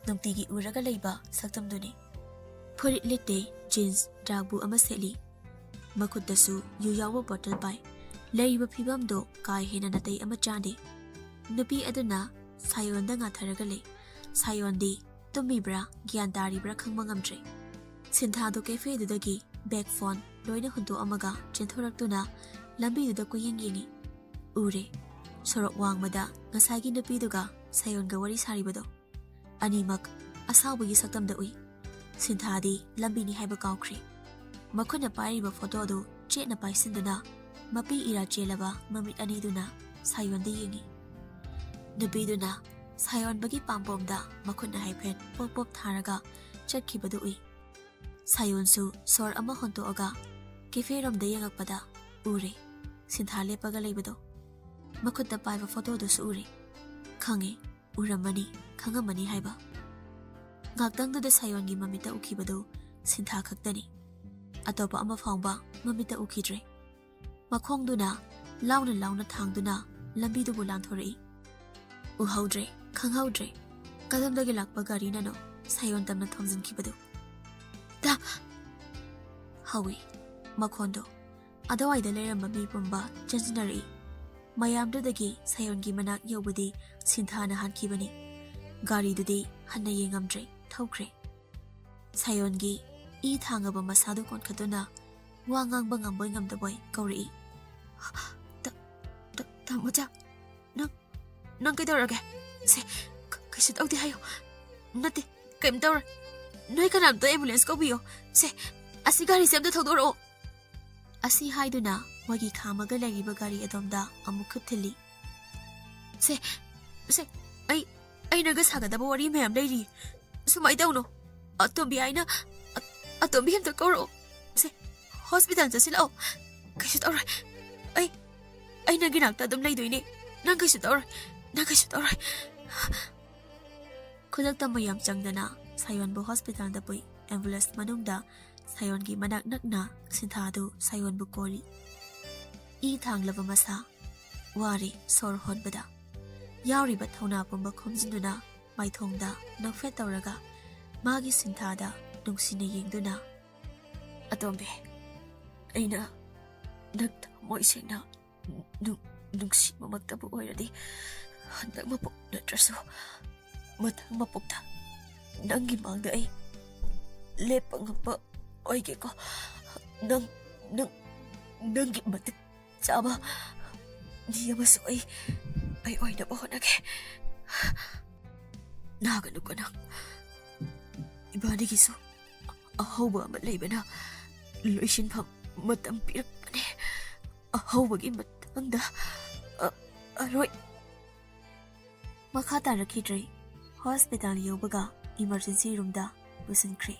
ꯅꯨꯡꯇꯤꯒꯤ ꯎꯔꯒ ꯂꯩꯕ ꯁꯛꯇꯝꯗꯨꯅꯤ꯫ ꯐꯨꯔꯤꯠ ꯂꯤꯠꯇꯦ, ꯖꯤꯟꯁ ꯗ꯭ꯔꯥꯛꯕꯨ ꯑꯃ ꯁꯦꯠꯂꯤ꯫ ꯃꯈꯨꯠꯇꯁꯨ ꯌꯨ ꯌꯥꯎꯕ ꯕꯣꯇꯜ ꯄꯥꯏ꯫ ꯂꯩꯔꯤꯕ ꯐꯤꯕꯝꯗꯣ ꯀꯥ ꯍꯦꯟꯅ ꯅꯥꯇꯩ ꯑꯃ ꯆꯥꯗꯦ꯫ ꯅꯨꯄꯤ ꯑꯗꯨꯅ ꯁꯥꯌꯣꯟꯗ ꯉꯥꯊꯔꯒ ꯂꯩ꯫ ꯁꯥꯌꯣꯟꯗꯤ ꯇꯨꯝꯃꯤꯕ꯭ꯔꯥ, ꯒ꯭ꯌꯥꯟ ꯇꯥꯔꯤꯕ꯭ꯔꯥ ꯈꯪꯕ ꯉꯝꯗ꯭ꯔꯦ꯫ ꯁꯤꯟꯊꯥꯗꯣ ꯀꯦꯐꯦꯗꯨꯗꯒꯤ ꯕꯦꯒ, ꯐꯣꯟ ꯂꯣꯏꯅ ꯍꯨꯟꯗꯣꯛꯑꯝꯃꯒ ꯆꯦꯟꯊꯣꯔꯛꯇꯨꯅ ꯂꯝꯕꯤꯗꯨꯗ ꯀꯣꯏꯌꯦꯡ ꯌꯦꯡꯉꯤ꯫ ꯎꯔꯦ, ꯁꯣꯔꯣꯛ ꯋꯥꯡꯃꯗ ꯉꯁꯥꯏꯒꯤ ꯅꯨꯄꯤꯗꯨꯒ ꯁꯥꯌꯣꯟꯒ ꯋꯥꯔꯤ ꯁꯥꯔꯤꯕꯗꯣ꯫ ꯑꯅꯤꯃꯛ ꯑꯁꯥꯎꯕꯒꯤ ꯁꯛꯇꯝꯗ ꯎꯏ꯫ ꯁꯤꯟꯊꯥꯗꯤ ꯂꯝꯕꯤꯅꯤ ꯍꯥꯏꯕ ꯀꯥꯎꯈ꯭ꯔꯦ꯫ ꯃꯈꯨꯠꯅ ꯄꯥꯏꯔꯤꯕ ꯐꯣꯇꯣꯗꯨ ꯆꯦꯠꯅ ꯄꯥꯏꯁꯤꯟꯗꯨꯅ ꯃꯄꯤ ꯏꯔꯥ ꯆꯦꯜꯂꯕ ꯃꯃꯤꯠ ꯑꯅꯤꯗꯨꯅ ꯁꯥꯌꯣꯟꯗ ꯌꯦꯡꯉꯤ꯫ ꯅꯨꯄꯤꯗꯨꯅ ꯁꯥꯌꯣꯟꯕꯒꯤ ꯄꯥꯝꯕꯣꯝꯗ ꯃꯈꯨꯠꯅ ꯍꯥꯏꯐꯦꯠ ꯄꯣꯞ ꯄꯣꯞ ꯊꯥꯔꯒ ꯆꯠꯈꯤꯕꯗꯨ ꯎꯏ꯫ ꯁꯥꯌꯣꯟꯁꯨ ꯁꯣꯔ ꯑꯃ ꯍꯣꯟꯇꯣꯛꯑꯒ ꯀꯦꯐꯦꯔꯣꯝꯗ ꯌꯦꯡꯉꯛꯄꯗ ꯎꯔꯦ, ꯁꯤꯟꯊꯥ ꯂꯦꯞꯄꯒ ꯂꯩꯕꯗꯣ꯫ ꯃꯈꯨꯠꯇ ꯄꯥꯏꯕ ꯐꯣꯇꯣꯗꯨꯁꯨ ꯎꯔꯦ꯫ ꯈꯪꯉꯦ, ꯎꯔꯝꯃꯅꯤ, ꯈꯪꯉꯝꯃꯅꯤ ꯍꯥꯏꯕ꯫ ꯉꯥꯛꯇꯪꯗꯨꯗ ꯁꯥꯌꯣꯟꯒꯤ ꯃꯃꯤꯠꯇ ꯎꯈꯤꯕꯗꯨ ꯁꯤꯟꯊꯥ ꯈꯛꯇꯅꯤ꯫ ꯑꯇꯣꯞꯄ ꯑꯃ ꯐꯥꯎꯕ ꯃꯃꯤꯠꯇ ꯎꯈꯤꯗ꯭ꯔꯦ꯫ ꯃꯈꯣꯡꯗꯨꯅ ꯂꯥꯎꯅ ꯂꯥꯎꯅ ꯊꯥꯡꯗꯨꯅ ꯂꯝꯕꯤꯗꯨꯕꯨ ꯂꯥꯟꯊꯣꯔꯛꯏ꯫ ꯎꯍꯧꯗ꯭ꯔꯦ, ꯈꯪꯍꯧꯗ꯭ꯔꯦ꯫ ꯀꯗꯣꯝꯗꯒꯤ ꯂꯥꯛꯄ ꯒꯥꯔꯤꯅꯅꯣ ꯁꯥꯌꯣꯟ ꯇꯝꯅ ꯊꯣꯝꯖꯤꯟꯈꯤꯕꯗꯨ꯫ "ꯇꯥ!" ꯍꯧꯏ ꯃꯈꯣꯟꯗꯣ꯫ ꯑꯗꯨꯋꯥꯏꯗ ꯂꯩꯔꯝꯕ ꯃꯤ ꯄꯨꯝꯕ ꯆꯦꯟꯁꯤꯟꯅꯔꯛꯏ꯫ ꯃꯌꯥꯝꯗꯨꯗꯒꯤ ꯁꯥꯌꯣꯟꯒꯤ ꯃꯅꯥꯛ ꯌꯧꯕꯗꯤ ꯁꯤꯟꯊꯥꯅ ꯍꯥꯟꯈꯤꯕꯅꯤ꯫ ꯒꯥꯔꯤꯗꯨꯗꯤ ꯍꯟꯅ ꯌꯦꯡꯉꯝꯗ꯭ꯔꯦ, ꯊꯧꯈ꯭ꯔꯦ꯫ ꯁꯥꯌꯣꯟꯒꯤ ꯏ ꯊꯥꯡꯉꯕ ꯃꯁꯥꯗꯨ ꯀꯣꯟꯈꯠꯇꯨꯅ ꯋꯥ ꯉꯥꯡꯕ ꯉꯝꯕꯣꯏ ꯉꯝꯗꯕꯣꯏ ꯀꯧꯔꯛꯏ꯫ "ꯇ-, ꯇ-, ꯇꯥꯃꯣꯆꯥ, ꯅꯪ, ꯅꯪ ꯀꯩꯗꯧꯔꯒꯦ? ꯁꯦ, ꯀ-, ꯀꯩꯁꯨ ꯇꯧꯗꯦ ꯍꯥꯏꯌꯨ꯫ ꯅꯠꯇꯦ, ꯀꯩꯝ ꯇꯧꯔꯣꯏ꯫ ꯅꯣꯏ ꯀꯅꯥꯝꯇ ambulance ꯀꯧꯕꯤꯌꯣ꯫ ꯁꯦ, ꯑꯁꯤ ꯒꯥꯔꯤꯁꯦ ꯑꯝꯇ ꯊꯧꯗꯣꯔꯛꯑꯣ꯫ ꯑꯁꯤ ꯍꯥꯏꯗꯨꯅ ꯃꯣꯏꯒꯤ ꯈꯥꯝꯃꯒ ꯂꯩꯔꯤꯕ ꯒꯥꯔꯤ ꯑꯗꯣꯝꯗ ꯑꯃꯨꯛ ꯈꯨꯠ ꯊꯤꯜꯂꯤ꯫ "ꯁꯦ, ꯁꯦ, ꯑꯩ, ꯑꯩ ꯅꯪꯒ ꯁꯥꯒꯗꯕ ꯋꯥꯔꯤ ꯃꯌꯥꯝ ꯂꯩꯔꯤ꯫ ꯁꯨꯃꯥꯏꯅ ꯇꯧꯅꯣ꯫ ꯑꯇꯣꯝꯕꯤ ꯍꯥꯏꯅ, ꯑ-, ꯑꯇꯣꯝꯕꯤ ꯑꯝꯇ ꯀꯧꯔꯛꯑꯣ꯫ ꯁꯦ, hospital ꯆꯠꯁꯤꯜꯂꯛꯑꯣ꯫ ꯀꯩꯁꯨ ꯇꯧꯔꯣꯏ꯫ ꯑꯩ, ꯑꯩ ꯅꯪꯒꯤ ꯅꯥꯛꯇ ꯑꯗꯨꯝ ꯂꯩꯗꯣꯏꯅꯦ꯫ ꯅꯪ ꯀꯩꯁꯨ ꯇꯧꯔꯣꯏ꯫ ꯅꯪ ꯀꯩꯁꯨ ꯇꯧꯔꯣꯏ꯫" ꯈꯨꯗꯛꯇ ꯃꯌꯥꯝ ꯆꯪꯗꯅ ꯁꯥꯌꯣꯟꯕꯨ hospitalꯗ ꯄꯨꯏ꯫ Ambulance ꯃꯅꯨꯡꯗ ꯁꯥꯌꯣꯟꯒꯤ ꯃꯅꯥꯛ ꯅꯛꯅ ꯁꯤꯟꯊꯥꯗꯨ ꯁꯥꯌꯣꯟꯕꯨ ꯀꯣꯜꯂꯤ꯫ ꯏ ꯊꯥꯡꯂꯕ ꯃꯁꯥ, ꯋꯥꯔꯦ ꯁꯣꯔ ꯍꯣꯟꯕꯗ꯫ ꯌꯥꯎꯔꯤꯕ ꯊꯧꯅꯥ ꯄꯨꯝꯕ ꯈꯣꯝꯖꯤꯟꯗꯨꯅ ꯃꯥꯏꯊꯣꯡꯗ ꯅꯣꯛꯐꯦꯠ ꯇꯧꯔꯒ ꯃꯥꯒꯤ ꯁꯤꯟꯊꯥꯗ ꯅꯨꯡꯁꯤꯅ ꯌꯦꯡꯗꯨꯅ, "ꯑꯇꯣꯝꯕꯤ, ꯑꯩꯅ ꯅꯪ ꯊꯃꯣꯏ ꯁꯦꯡꯅ ꯅꯨꯡ-, ꯅꯨꯡꯁꯤꯕꯃꯛꯇꯕꯨ ꯑꯣꯏꯔꯗꯤ, ꯍꯟꯗꯛ ꯃꯄꯣꯛ ꯅꯠꯇ꯭ꯔꯁꯨ ꯃꯊꯪ ꯃꯄꯣꯛꯇ ꯅꯪꯒꯤ ꯃꯥꯡꯗ ꯑꯩ ꯂꯦꯞꯄ ꯉꯝꯕ ꯑꯣꯏꯒꯦꯀꯣ꯫ ꯅꯪ, ꯅꯪ, ꯅꯪꯒꯤ ꯃꯇꯤꯛ ꯆꯥꯕ ꯃꯤ ꯑꯃꯁꯨ ꯑꯩ, ꯑꯩ ꯑꯣꯏꯅꯕ ꯍꯣꯠꯅꯒꯦ꯫ ꯅꯥꯒꯅꯨꯀꯣ ꯅꯪ꯫ ꯏꯕꯥꯅꯤꯒꯤꯁꯨ ꯑꯍꯧꯕ ꯑꯃ ꯂꯩꯕꯅ ꯂꯣꯏꯁꯤꯟꯐꯝ ꯃꯇꯝ ꯄꯤꯔꯛꯄꯅꯦ꯫ ꯑꯍꯧꯕꯒꯤ ꯃꯇꯥꯡꯗ ꯑ-, ꯑꯔꯣꯏ꯫" ꯃꯈꯥ ꯇꯥꯔꯛꯈꯤꯗ꯭ꯔꯦ꯫ Hospital ꯌꯧꯕꯒ emergency roomꯗ ꯄꯨꯁꯤꯟꯈ꯭ꯔꯦ꯫